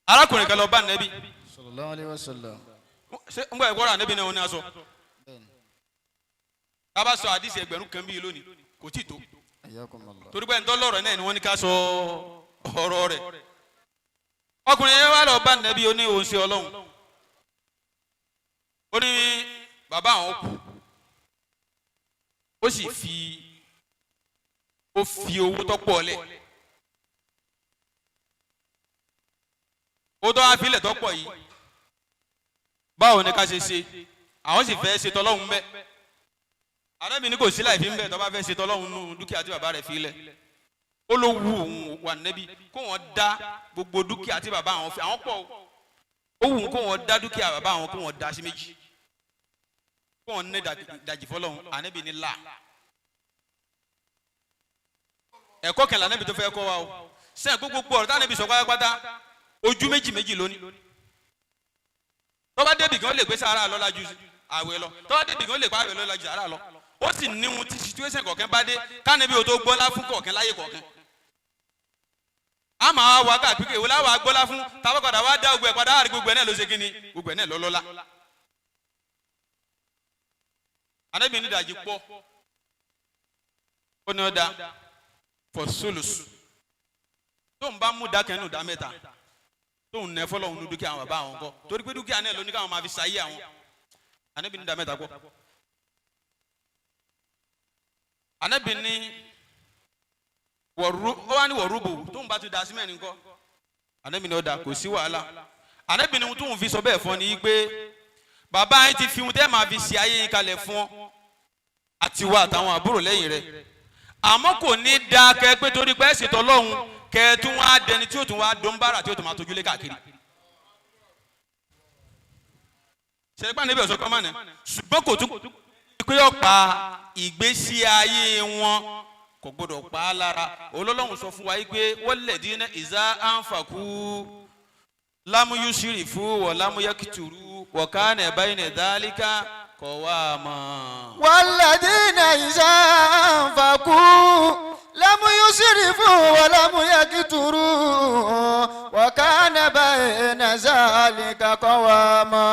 Arákùnrin kan lọ bá Nẹ́bí. صلى الله عليه وسلم. Ṣé ń gbọ́ ẹ̀kọ́ rà Nẹ́bí náà ó ní aṣọ tábà sọ àdìsí 1000 bíi lónìí, kò tí ì tó. حياكم الله. Torí pé ntọ́ lọ́rọ̀ náà ni wọ́n ní ká sọ ọ̀rọ̀ rẹ̀. Ọkùnrin yẹn wá lọ bá Nẹ́bí, ó ní òun ṣe Ọlọ́run, ó ní bàbá àwọn kú, ó sì fi ó fi owó tó pọ̀ lẹ̀. Ó tó wá filẹ̀ tó pọ̀ yìí, báwo ni ká ṣe ṣe? Àwọn sì fẹ́ ṣe tọ́lọ́hún bẹ́ẹ̀. Ànábì ní kò sí láì fi ń bẹ̀ tó bá fẹ́ ṣe tọ́lọ́hún nù dúkìá tí bàbá rẹ̀ fi lẹ̀. Ó ló wù òun wà nẹ́bí kó wọ́n dá gbogbo dúkìá tí bàbá àwọn fi, àwọn pọ̀ o. Ó wù kó wọ́n dá dúkìá bàbá àwọn, kó wọ́n dá sí méjì, kó wọ́n ní dàjì fọlọ́hún. Ànábì ní là ẹ̀kọ́ kẹlẹ̀ Ànábì tó fẹ́ kọ́ wa o. Sẹ́yìn gbogbo ọ̀rọ̀ tánàbì sọ pátápátá, ojú méjì méjì lónìí. Tọ́ba débì kan, ó lè gbé sàárà lọ́la ju àwẹ̀ lọ. Tọ́ba débì kan, ó lè pa àwẹ̀ lọ́la ju sàárà lọ. Ó sì ní ohun tí situation kọ̀ọ̀kan bá dé kánàbì o tó gbọ́lá fún kọ̀ọ̀kan láyé kọ̀ọ̀kan. A máa wá káàkiri, èwo láwa gbọ́lá fún? Tabakọ̀dà wá dá gbogbo ẹ̀ padà, àrí gbogbo ẹ̀ náà ló ṣe kíni, gbogbo ẹ̀ náà lọ́lọ́lá. Ànábì ní ìdajì pọ̀. Ó ní ó da for solus tó ń bá mú dákẹ́ nù dá mẹ́ta tó ń nẹ fọlọ́hún ní dúkìá àwọn bàbá àwọn kọ́, torí pé dúkìá náà ló ní káwọn máa fi ṣayé àwọn. Ànábì ní dá mẹ́ta pọ̀. Ànábì ní wọ̀rú, ó wá ní wọ̀rúbù tó ń bá tún da sí mẹ́rin kọ́. Ànábì ní ó da, kò sí wàhálà. Ànábì ní ohun tó ń fi sọ bẹ́ẹ̀ fún ọ ní pé bàbá yín ti fi ohun tẹ́ máa fi ṣe ayé yín kalẹ̀ fún ọ àti wa àtàwọn àbúrò lẹ́yìn rẹ̀, àmọ́ kò ní da kẹ pé torí pé ẹ̀sìn tọ́lọ́hún kẹ tún wá dẹni tí ó tún wá dún bára tí ó tún máa tójú lé káàkiri. Ṣẹlẹ́pà níbi ọ̀sán kọ́mánì, ṣùgbọ́n kò tún pé yóò pa ìgbésí ayé wọn, kò gbọdọ̀ pa á lára. Olólùwọ̀n sọ fún wa yìí pé walladina iza anfaqu lamu yusrifu wa lamu yakturu wa kana bayna dhalika qawama. والذين إذا أنفقوا لم يسرفوا ولم يقتروا وكان بين ذلك قواما.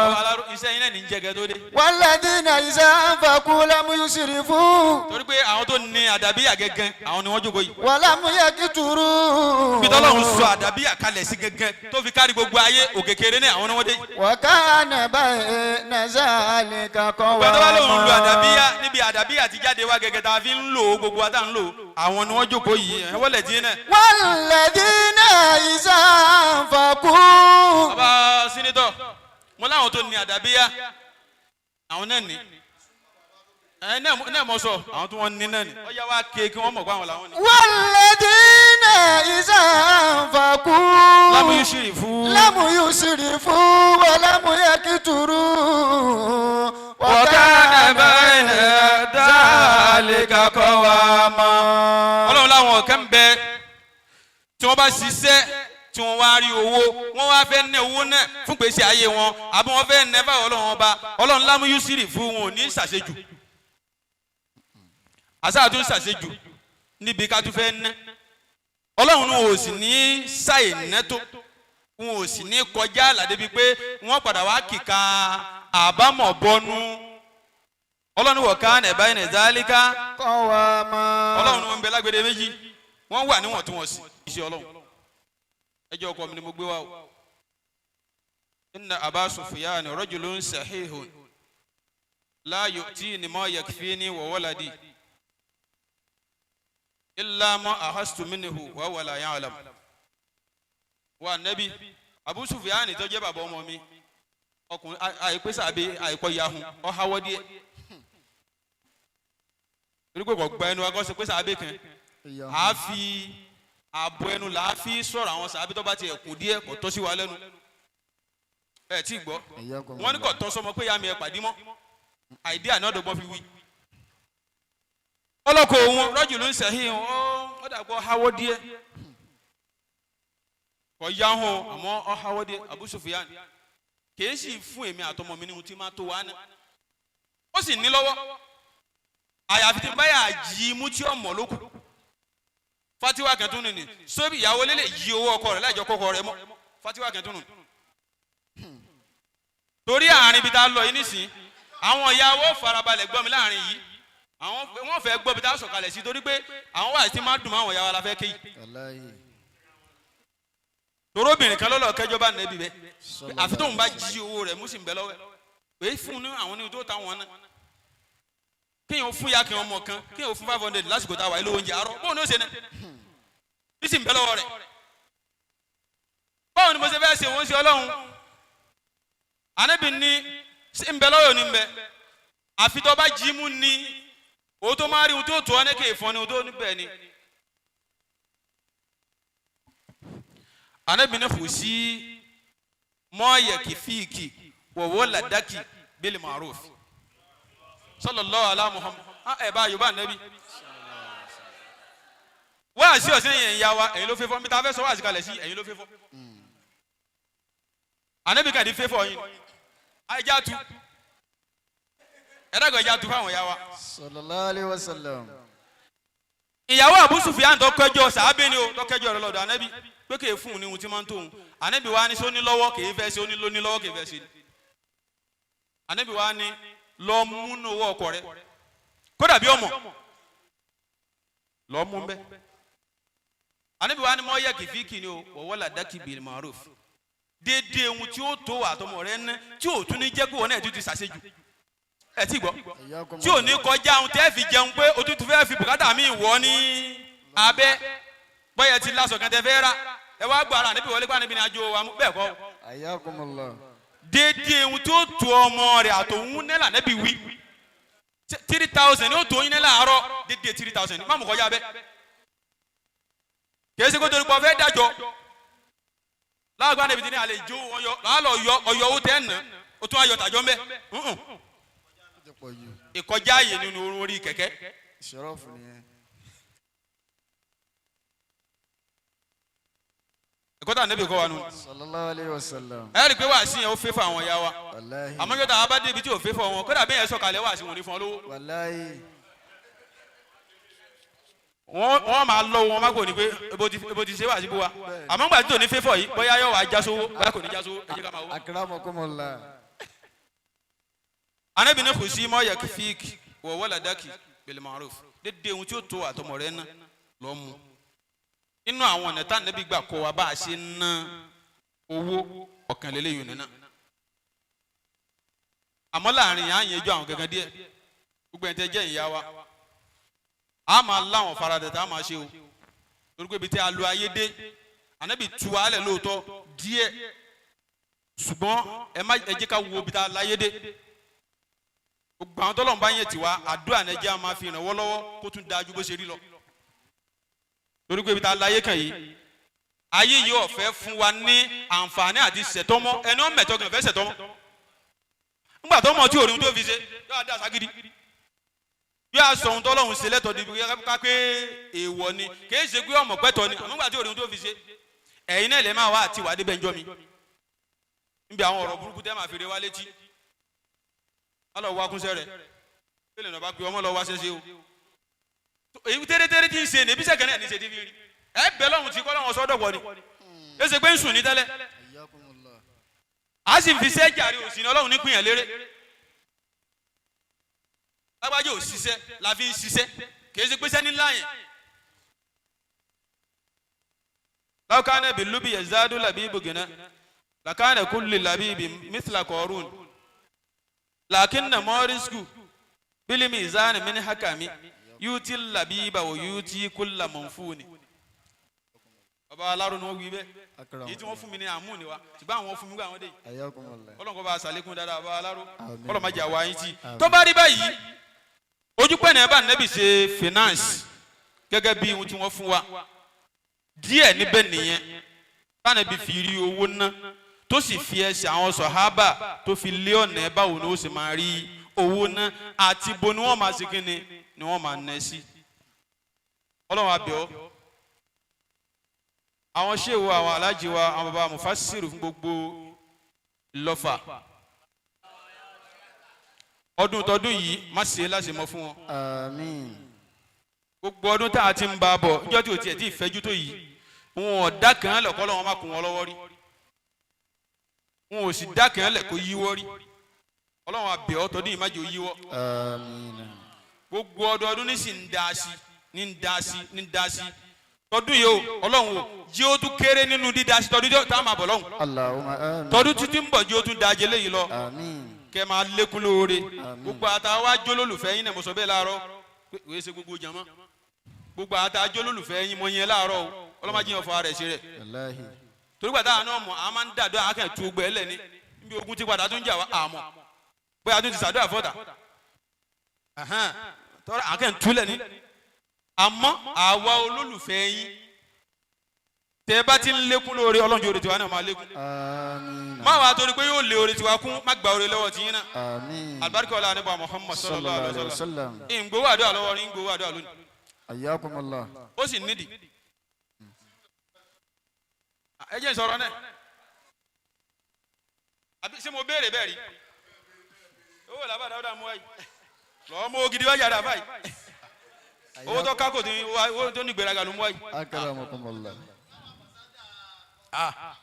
Ọba aláró iṣẹ́ yín náà ní jẹ́gẹ́ tó dé. والذين إذا أنفقوا لم يسرفوا Torí pé àwọn tó ní àdàbíyà gẹ́gẹ́, àwọn ni wọ́n jókòó yìí. ولم يقتروا. Ibi tọ́lọ́run sọ àdàbíyà kalẹ̀ sí gẹ́gẹ́ tó fi kárí gbogbo ayé, òkèkèrè ní àwọn ni wọ́n dé. وكان بين ذلك Gbogbo wa lòun lo àdàbíyà قواما. níbi àdàbíyà ti jáde wá gẹ́gẹ́ tá a fi ń lò ó, gbogbo wa tá à ń lò ó, àwọn ni wọ́n jókòó yìí ẹ̀ wọ́lẹ̀ dín náà. والذين إذا أنفقوا. Bàbá senator, mo láwọn tó ní àdàbíyá, àwọn náà ní ẹ náà mọ sọ àwọn tó wọn ní náà ní ọyá wa ké kí wọn mọ̀ pé àwọn làwọn ní. والذين إذا أنفقوا لم يسرفوا. لم يسرفوا ولم يقتروا وكان بين ذلك قواما. Ọlọ́run láwọn ọ̀kẹ́ ń bẹ tí wọ́n bá ṣiṣẹ́, tí wọ́n wá rí owó, wọ́n wá fẹ́ ná owó náà fún gbèsè ayé wọn, àbí wọ́n fẹ́ ná báwo. Ọlọ́run ọba, Ọlọ́run لم يسرفوا, wọn ò ní ṣàṣejù. Àṣà tún ṣàṣejù níbi ká tún fẹ́ ná. Ọlọ́run ní ò sì ní ṣàì nẹ́tò, wọn ò sì ní kọjá àlàdé bíi pé wọ́n padà wá kíka àbámọ̀ bọ́nú. Ọlọ́run وكان بين ذلك قواما. Ọlọ́run ni wọ́n ń bẹ lágbèdè méjì, wọ́n wà níwọ̀ntúnwọ̀nsì. Iṣẹ́ Ọlọ́run, ẹjọ́ ọkọ mi ni mo gbé wá o. إن أبا سفيان رجل شحيح لا يعطيني ما يكفيني وولدي إلا ما أخذت منه وهو لا يعلم. Wa nẹ́bí, Abu Sufyan tó jẹ́ bàbá ọmọ mi, ọkùnrin àìpé sàbí àìpọ̀ yahun, ọ̀háwọ́ díẹ̀, torí pé kò gba ẹnu akọ́sọ pé sàbí kan à á fi àbọ̀ ẹnu là á fi sọ̀rọ̀. Àwọn sàbí tó bá tiẹ̀ kún díẹ̀, kò tọ́ sí wa lẹ́nu. Ẹ tí gbọ́, wọ́n ní kò tọ́ sọmọ pé ya mi ẹ̀ pàdé mọ́ àìdí àná ọ̀dọ́gbọ́n fi wí. Ọlọ́kọ̀ òun rọ́jò ló ń sẹ́yìn, ó dàgbọ́ háwọ́ díẹ̀, kò yá hàn, àmọ́ ọ háwọ́ díẹ̀. Abu Sufyan kìí sì fún èmi àtọmọ mi ní ohun tí máa tó wá ní, ó sì ní lọ́wọ́, àyàfi tí báyà jí mú tí ọmọ ló kù. Fatiwa kẹtùnú nìní sóbì ìyàwó lélẹ̀ yí owó ọkọ rẹ̀ láìjọ kọkọ rẹ̀ mọ́. Fatiwa kẹtùnú, torí àárín ibi tá a lọ yìí nísìn, àwọn ìyàwó farabalẹ̀ gbọ́ mi láàrin yìí. Àwọn wọ́n fẹ́ gbọ́ bí tá a sọ̀kalẹ̀ sí, torí pé àwọn wà tí máa dùn mọ́ àwọn ìyàwó la fẹ́ kéyìí. Torobìnrin kan lọ́lọ́ kẹjọ bá nẹ́bí bẹ́ẹ̀, àfi tóun bá jí owó rẹ̀ mú sí ń bẹ lọ́wọ́ ẹ̀ pé fún ní àwọn ní tó táwọn náà, kéèyàn fún ya kéèyàn ọmọ kan, kéèyàn fún 500 lásìkò táwa ilé oúnjẹ àárọ̀, bóun ní ó ṣe ní bí sì ń bẹ lọ́wọ́ rẹ̀? Báwo ni mo ṣe fẹ́ ṣe wọ́n ṣe? Ọlọ́run ànábì ní ṣe ń bẹ lọ́wọ́ ní ń bẹ, àfi tó bá jí mú ní òun tó máa rí ohun tó tó ọ ní kéè fún ọ ní ohun tó níbẹ̀ ni. Ànábì ní kò sí ما يكفيك وولدك بالمعروف. صلى الله على محمد. Ẹ bá yorùbá nẹbi wáàsí ọ̀sẹ̀ yẹn ya wa, ẹ̀yin ló fẹ́ fọ́ mi tá a fẹ́ sọ wáàsí kalẹ̀ sí, ẹ̀yin ló fẹ́ fọ́. Ànábì kàdí fẹ́ fọ́ yín, ẹja tu ẹ̀dàgbọ̀, ẹja tu fáwọn ya wa. صلى الله عليه وسلم. Ìyàwó Abu Sufyan tó kẹjọ sàábẹ ni o, tó kẹjọ rẹ lọ́dọ̀ Ànábì pé kèé fún un ní ohun tí máa ń tóun. Ànábì wa ní sóní lọ́wọ́ kèé fẹ́ ṣe, ó ní lóní lọ́wọ́ kèé fẹ́ ṣe. Ànábì wa ní lọ múnú owó ọkọ rẹ, kódà bí ọmọ lọ mú bẹ. Ànábì wa ní mọ yẹ kìfíkì ni o وولدك بالمعروف, déédéé ohun tí ó tó àtọmọ rẹ ná, tí ò tún ní jẹ́ kó wọn náà tún ti ṣàṣejù. Ẹ tí gbọ́, tí ò ní kọjá ohun tẹ́ fi jẹun, pé o tún fẹ́ fi bùkátà mi wọ̀ ní abẹ́, bọ́yẹ̀ ti lásọ̀ kan tẹ́ fẹ́ rà, ẹ wá gbọ́ ara níbi wọlé gbà níbi ní àjò wa bẹ́ẹ̀ kọ́. حياكم الله. Déédéé ohun tó tó ọmọ rẹ̀ àtòun nílà níbi wí, 3,000 ní ó tó yín ní láàárọ̀, déédéé 3,000 má mú kọjá bẹ́ẹ̀. Kìí ṣe kó torí pé ọ fẹ́ dájọ́ láàgbà níbi tí ní àlè jó ọyọ làálọ̀ yọ ọyọ owó tẹ́ ń ná, o tún ayọ̀ tàjọ́ mbẹ́. Ìkọjá ààyè nínú orí kẹ̀kẹ́. إسراف nìyẹn. Ẹ̀kọ́ tà níbi kọ́ wa nù. صلى الله عليه وسلم. Ẹ rí i pé wàásì yẹn ó fẹ́ fún àwọn ìyá wa. والله. Àmọ́ yóò tà bá débi tí ò fẹ́ fún wọn, kódà bí yẹn sọ̀kalẹ̀ wàásì wọn ò ní fún ọ lówó. والله. Wọ́n máa lọ wọn má kò ní pé ebo ti ṣe wàásì bó wa, àmọ́ gbà tí ò ní fẹ́ fọ yìí, bóyá yóò wá já sówó, bóyá kò ní já sówó, ẹ jẹ́ ká máa wọ. أكرمكم الله. Ànábì ní kò sí mọ́ yakfik wa waladaki bil ma'ruf, dédé ohun tí ó tó àtọmọ rẹ ná lọ́ mu. Nínú àwọn ọ̀nà tá Ànábì gbà kọ́ wa bá a ṣe ń ná owó ọ̀kan lélẹ́yìn nínú. Àmọ́ láàrin yẹn á yẹjú àwọn gangan díẹ̀. Gbogbo ẹ̀ tẹ́ jẹ́ ìyá wa, a máa láwọn faradà tá a máa ṣe o, torí pé ibi tí a lo ayé dé, Ànábì tu alẹ̀ lóòótọ́ díẹ̀, ṣùgbọ́n ẹ má ẹ jẹ́ ká wo ibi tá a láyé dé. Gbogbo àwọn tọ́lọ́run bá yẹn tiwa, àdúrà náà jẹ́ a máa fi ìrànwọ́ lọ́wọ́ kó tún dáa ju bó ṣe rí lọ, torí pé ibi tá a láyé kàn yìí, ayé yìí ò fẹ́ fún wa ní àǹfààní àti ṣẹ̀tọ́mọ́. Ẹni ó mẹ̀tọ́ gan fẹ́ ṣẹ̀tọ́mọ́ ńgbà tó mọ̀ tí òrùn tó fi ṣe yóò dá ságídí, yóò sọ ohun tọ́lọ́hún ṣe lẹ́tọ̀ọ́ di ká pé èèwọ̀ ni, kì í ṣe pé ọmọ pẹ́tọ́ ni. Àmọ́ ńgbà tí òrùn tó fi ṣe, ẹ̀yin náà lè máa wá àti wàdí bẹ́ẹ̀ ń jọ mi níbi àwọn ọ̀rọ̀ burúkú tẹ́ máa fi re wá létí. Alọ wá kúnṣẹ́ rẹ̀ kí lè nà bá pe ọmọ lọ wá ṣẹ́ṣe o, èyí tẹ́rẹ́tẹ́rẹ́ tí ń ṣe ní ebi sẹ́kẹ̀ náà ní ṣe ti fi rí ẹ bẹ́ẹ̀ lọ́hùn tí kọ́ lọ́hùn sọ́dọ̀ pọ̀ ni ẹ ṣe pé ń sùn ní tẹ́lẹ̀, a sì fi sẹ́jàre òsì ní Ọlọ́run ní pìyàn lérè. Lágbájá ò ṣiṣẹ́ la fi ń ṣiṣẹ́, kì í ṣe pé sẹ́ni ńlá yẹn. Láwùkánà bí lúbi yazadu làbí ibùgínà làkánà kúlù làbí ibi mithla kọrún làkínà mọ́rísíkù bílímì ìzáni mí ní hakami yúti làbí ibà wò yúti kúlà mọ̀nfúni. Bàbá alárò ni wọ́n wí bẹ́ẹ̀, èyí tí wọ́n fún mi ní àmú ni wa, ṣùgbọ́n àwọn fún mi gbà wọ́n dé yìí. Ọlọ́run kó bá a ṣàlékún dáadáa bàbá alárò, Ọlọ́run má jẹ́ àwa yín tì. Tó bá rí báyìí, ojú pẹ̀lú ẹ̀ bá nẹ́bì ṣe finance gẹ́gẹ́ bí ohun tí wọ́n fún wa díẹ̀ níbẹ̀ nìyẹn, tánàbí fi rí owó ná, tó sì fi ẹsẹ̀ àwọn sọ̀hábà tó fi lé ọ̀nà ẹ̀ báwo ni ó sì máa rí owó ná àti bo ni wọ́n máa ṣe kíni ni wọ́n máa ná sí. Ọlọ́run á bẹ̀ ọ́, àwọn ṣéwò, àwọn alájí wa, àwọn baba mufasiru fún gbogbo Ìlọ́fà ọdún tọdún yìí, má ṣe é láṣẹ mọ́ fún wọn. Àmín. Gbogbo ọdún tá a ti ń bá a bọ̀, níjọ́ tí o tiẹ̀ tí ì fẹ́jú tó yìí, wọn ò dá kàn án lẹ̀ kọ́ lọ́wọ́ má kún wọn lọ́wọ́ rí, wọn ò sì dá kàn án lẹ̀ kó yíwọ́ rí. Ọlọ́run á bẹ̀ ọ́, tọdún yìí má jẹ́ ó yíwọ́. Àmín. Gbogbo ọdọọdún ní sì ń da sí, ní ń da sí, ní ń da sí. Tọdún yìí o, Ọlọ́run o, jí ó tún kéré nínú dídá sí tọdún tá a máa bọ̀ lọ́hùn. Allahumma àmín. Tọdún títí ń bọ̀, jí ó tún da jẹ léyìí lọ. Àmín. Kẹ máa lékún lóore. Àmín. Gbogbo àtàwọn ajólólùfẹ́ yín náà, mo sọ bẹ́ẹ̀ láàárọ̀ wòye ṣe gbogbo jàmọ́, gbogbo àtàwọn ajólólùfẹ́ yín mo yẹn láàárọ̀ o, ọlọ́mọdé yẹn fọ ara ẹ̀ ṣe rẹ̀. Wàláhì. Torí gbàtà àwọn náà mọ̀, àwọn máa ń dàdó àkàn tu gbẹ lẹ̀ ní níbi ogun tí padà tún jà wá, àmọ́ bóyá tún ti sàdúrà fọ́tà tọ́ra àkàn túlẹ̀ ní. Àmọ́ àwa olólùfẹ́ yín, tẹ́ bá ti ń lékún lóore, Ọlọ́run oore tiwa náà máa lékún. Àmín. Má wàá torí pé yóò lé oore tiwa kún, má gba oore lọ́wọ́ tiyín náà. Àmín. Alibarika ọlá anabi Muhammad sallallahu alaihi wa sallam. sallam. Ìgbowó àdúrà lọ́wọ́ rí, ìgbowó àdúrà lónìí. Ayyakumullah. Ó sì nídìí. Ẹ jẹ́ n sọ̀rọ̀ náà, àbí ṣé mo béèrè bẹ́ẹ̀ rí? Owó làbá dáadáa mú wáyé lọ́wọ́ mú ògidì wáyé àdá báyìí, owó tó kákò tó owó tó ní gbéraga ló mú wáyé. Akramakumullah.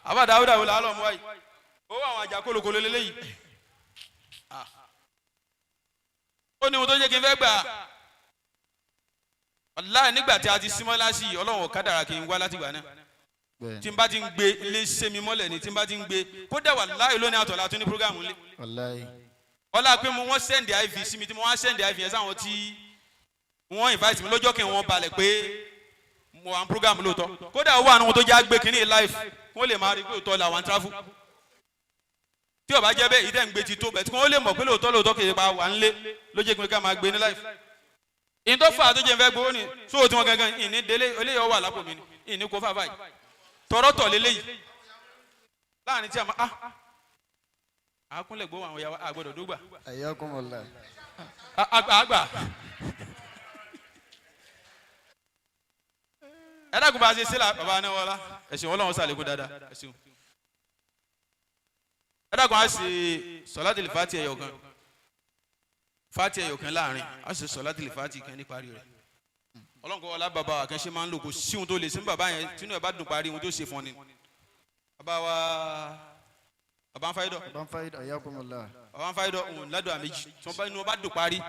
Àbá dáadáa wò làálọ̀ mú wáyé, owó àwọn àjà kólókóló lélẹ́yìí. Ó ní ohun tó jẹ́ kí n fẹ́ gbà wàláhì nígbà tí a ti símọ́ láṣì, Ọlọ́run ò kádàrá kí n wá látìgbà náà. Bẹ́ẹ̀ni. Tí n bá ti ń gbé ilé ṣé mi mọ́lẹ̀ ni, tí n bá ti ń gbé kódà wàláhì lónìí àtọ̀là tún ní programu ńlẹ̀. Wàláhì. Ọlá pé mo wọ́n send iv sí mi, tí mo wá send iv yẹn sáwọn tí wọ́n invite mi lọ́jọ́ kí wọ́n balẹ̀ pé mo wà ní program lóòótọ́. Kódà ó wà nínú tó já gbé kínní live kó lè máa rí pé òótọ́ làwọn travel. Tí ó bá jẹ́ bẹ́ẹ̀, ìdẹ́ ń gbé ti tó bẹ́ẹ̀ tí wọ́n lè mọ̀ pé lóòótọ́ lóòótọ́ kì í pa wà ń lé ló jẹ́ pé ká máa gbé ní live. Ìyẹn tó fà á tó jẹ́ ń fẹ́ gbowó ni sóò tí wọ́n gangan ìní délé eléyìí wà lápò mi ni ìní kó fà báyìí tọ̀rọ̀tọ̀ lélẹ́yìí láàrin tí a máa àákúnlẹ̀ gbowó àwọn ìyàwó àgbọ̀dọ̀ dógbà. Ayyakumullah. Àgbà ẹ dákun bá a ṣe sílà bàbá náà wọlá ẹ̀sìn Ọlọ́run sàlékún dáadáa ẹ̀sìn ẹ dákun a ṣe sọlátìlì fàtì ẹ̀yọ̀ kan, fàtì ẹ̀yọ̀ kan láàrin, a ṣe sọlátìlì fàtì kan ní parí rẹ̀. Ọlọ́run kọ́ ọlá bàbá wa kan ṣe máa ń lò, kó sí ohun tó lè sí bàbá yẹn tínú ẹ̀ bá dùn parí ohun tó ṣe fún ni bàbá wa bàbá ń fáyidọ̀. Bàbá ń fáyidọ̀, ayyakumullah. Bàbá ń fáyidọ̀ òun ládùúgbò méjì tí wọ́n bá inú wọn bá dùn parí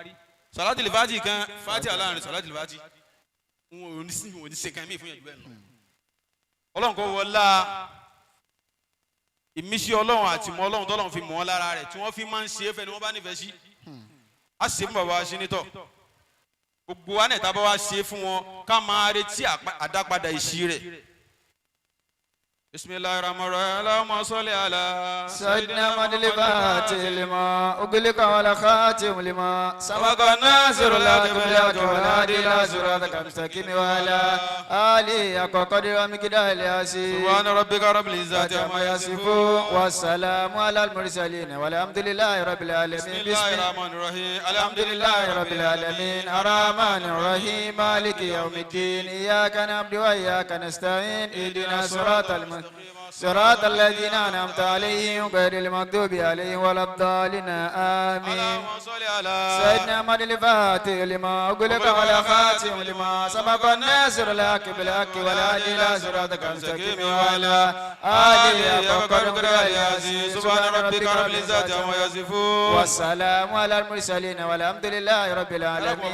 sàlátìlì fàtì kan, fàtì aláàrin sàlátìlì fàtì, wọn ò ní sí, wọn ò ní ṣe kan mí fún yẹn jù bẹ́ẹ̀ lọ. Ọlọ́run kò wọlá ìmísí Ọlọ́run àti mọ́ Ọlọ́run tọ́lọ́run fi mọ́ ọ́ lára rẹ̀ tí wọ́n fi máa ń ṣe é fẹ́ ni wọ́n bá nífẹ̀ẹ́ sí. A ṣe fún bàbá wa senator, gbogbo wa náà tá a bá wa ṣe fún wọn, ká máa retí àdápadà ìṣí rẹ̀. Bismillahir rahmanir rahim. Allahumma salli ala سيدنا محمد الفاتح لما أغلق والخاتم لما سبق الناصر الحق بالحق والهادي إلى صراطك المستقيم وعلى آله حق قدره ومقداره العظيم. سبحان ربك رب العزة عما عما يصفون. يصفون والسلام على المرسلين والحمد لله رب العالمين. بسم الله الرحمن الرحيم. الحمد لله رب العالمين، الرحمن الرحيم، مالك يوم الدين، إياك نعبد وإياك نستعين، اهدنا صراط المستقيم، صراط الذين أنعمت عليهم غير المغضوب عليهم ولا الضالين، آمين. اللهم صل على سيدنا محمد الفاتح لما أغلق والخاتم لما سبق الناصر الحق بالحق والهادي إلى صراطك المستقيم وعلى آله حق قدره العظيم. سبحان ربك رب العزة عما يصفون والسلام على المرسلين والحمد لله رب العالمين.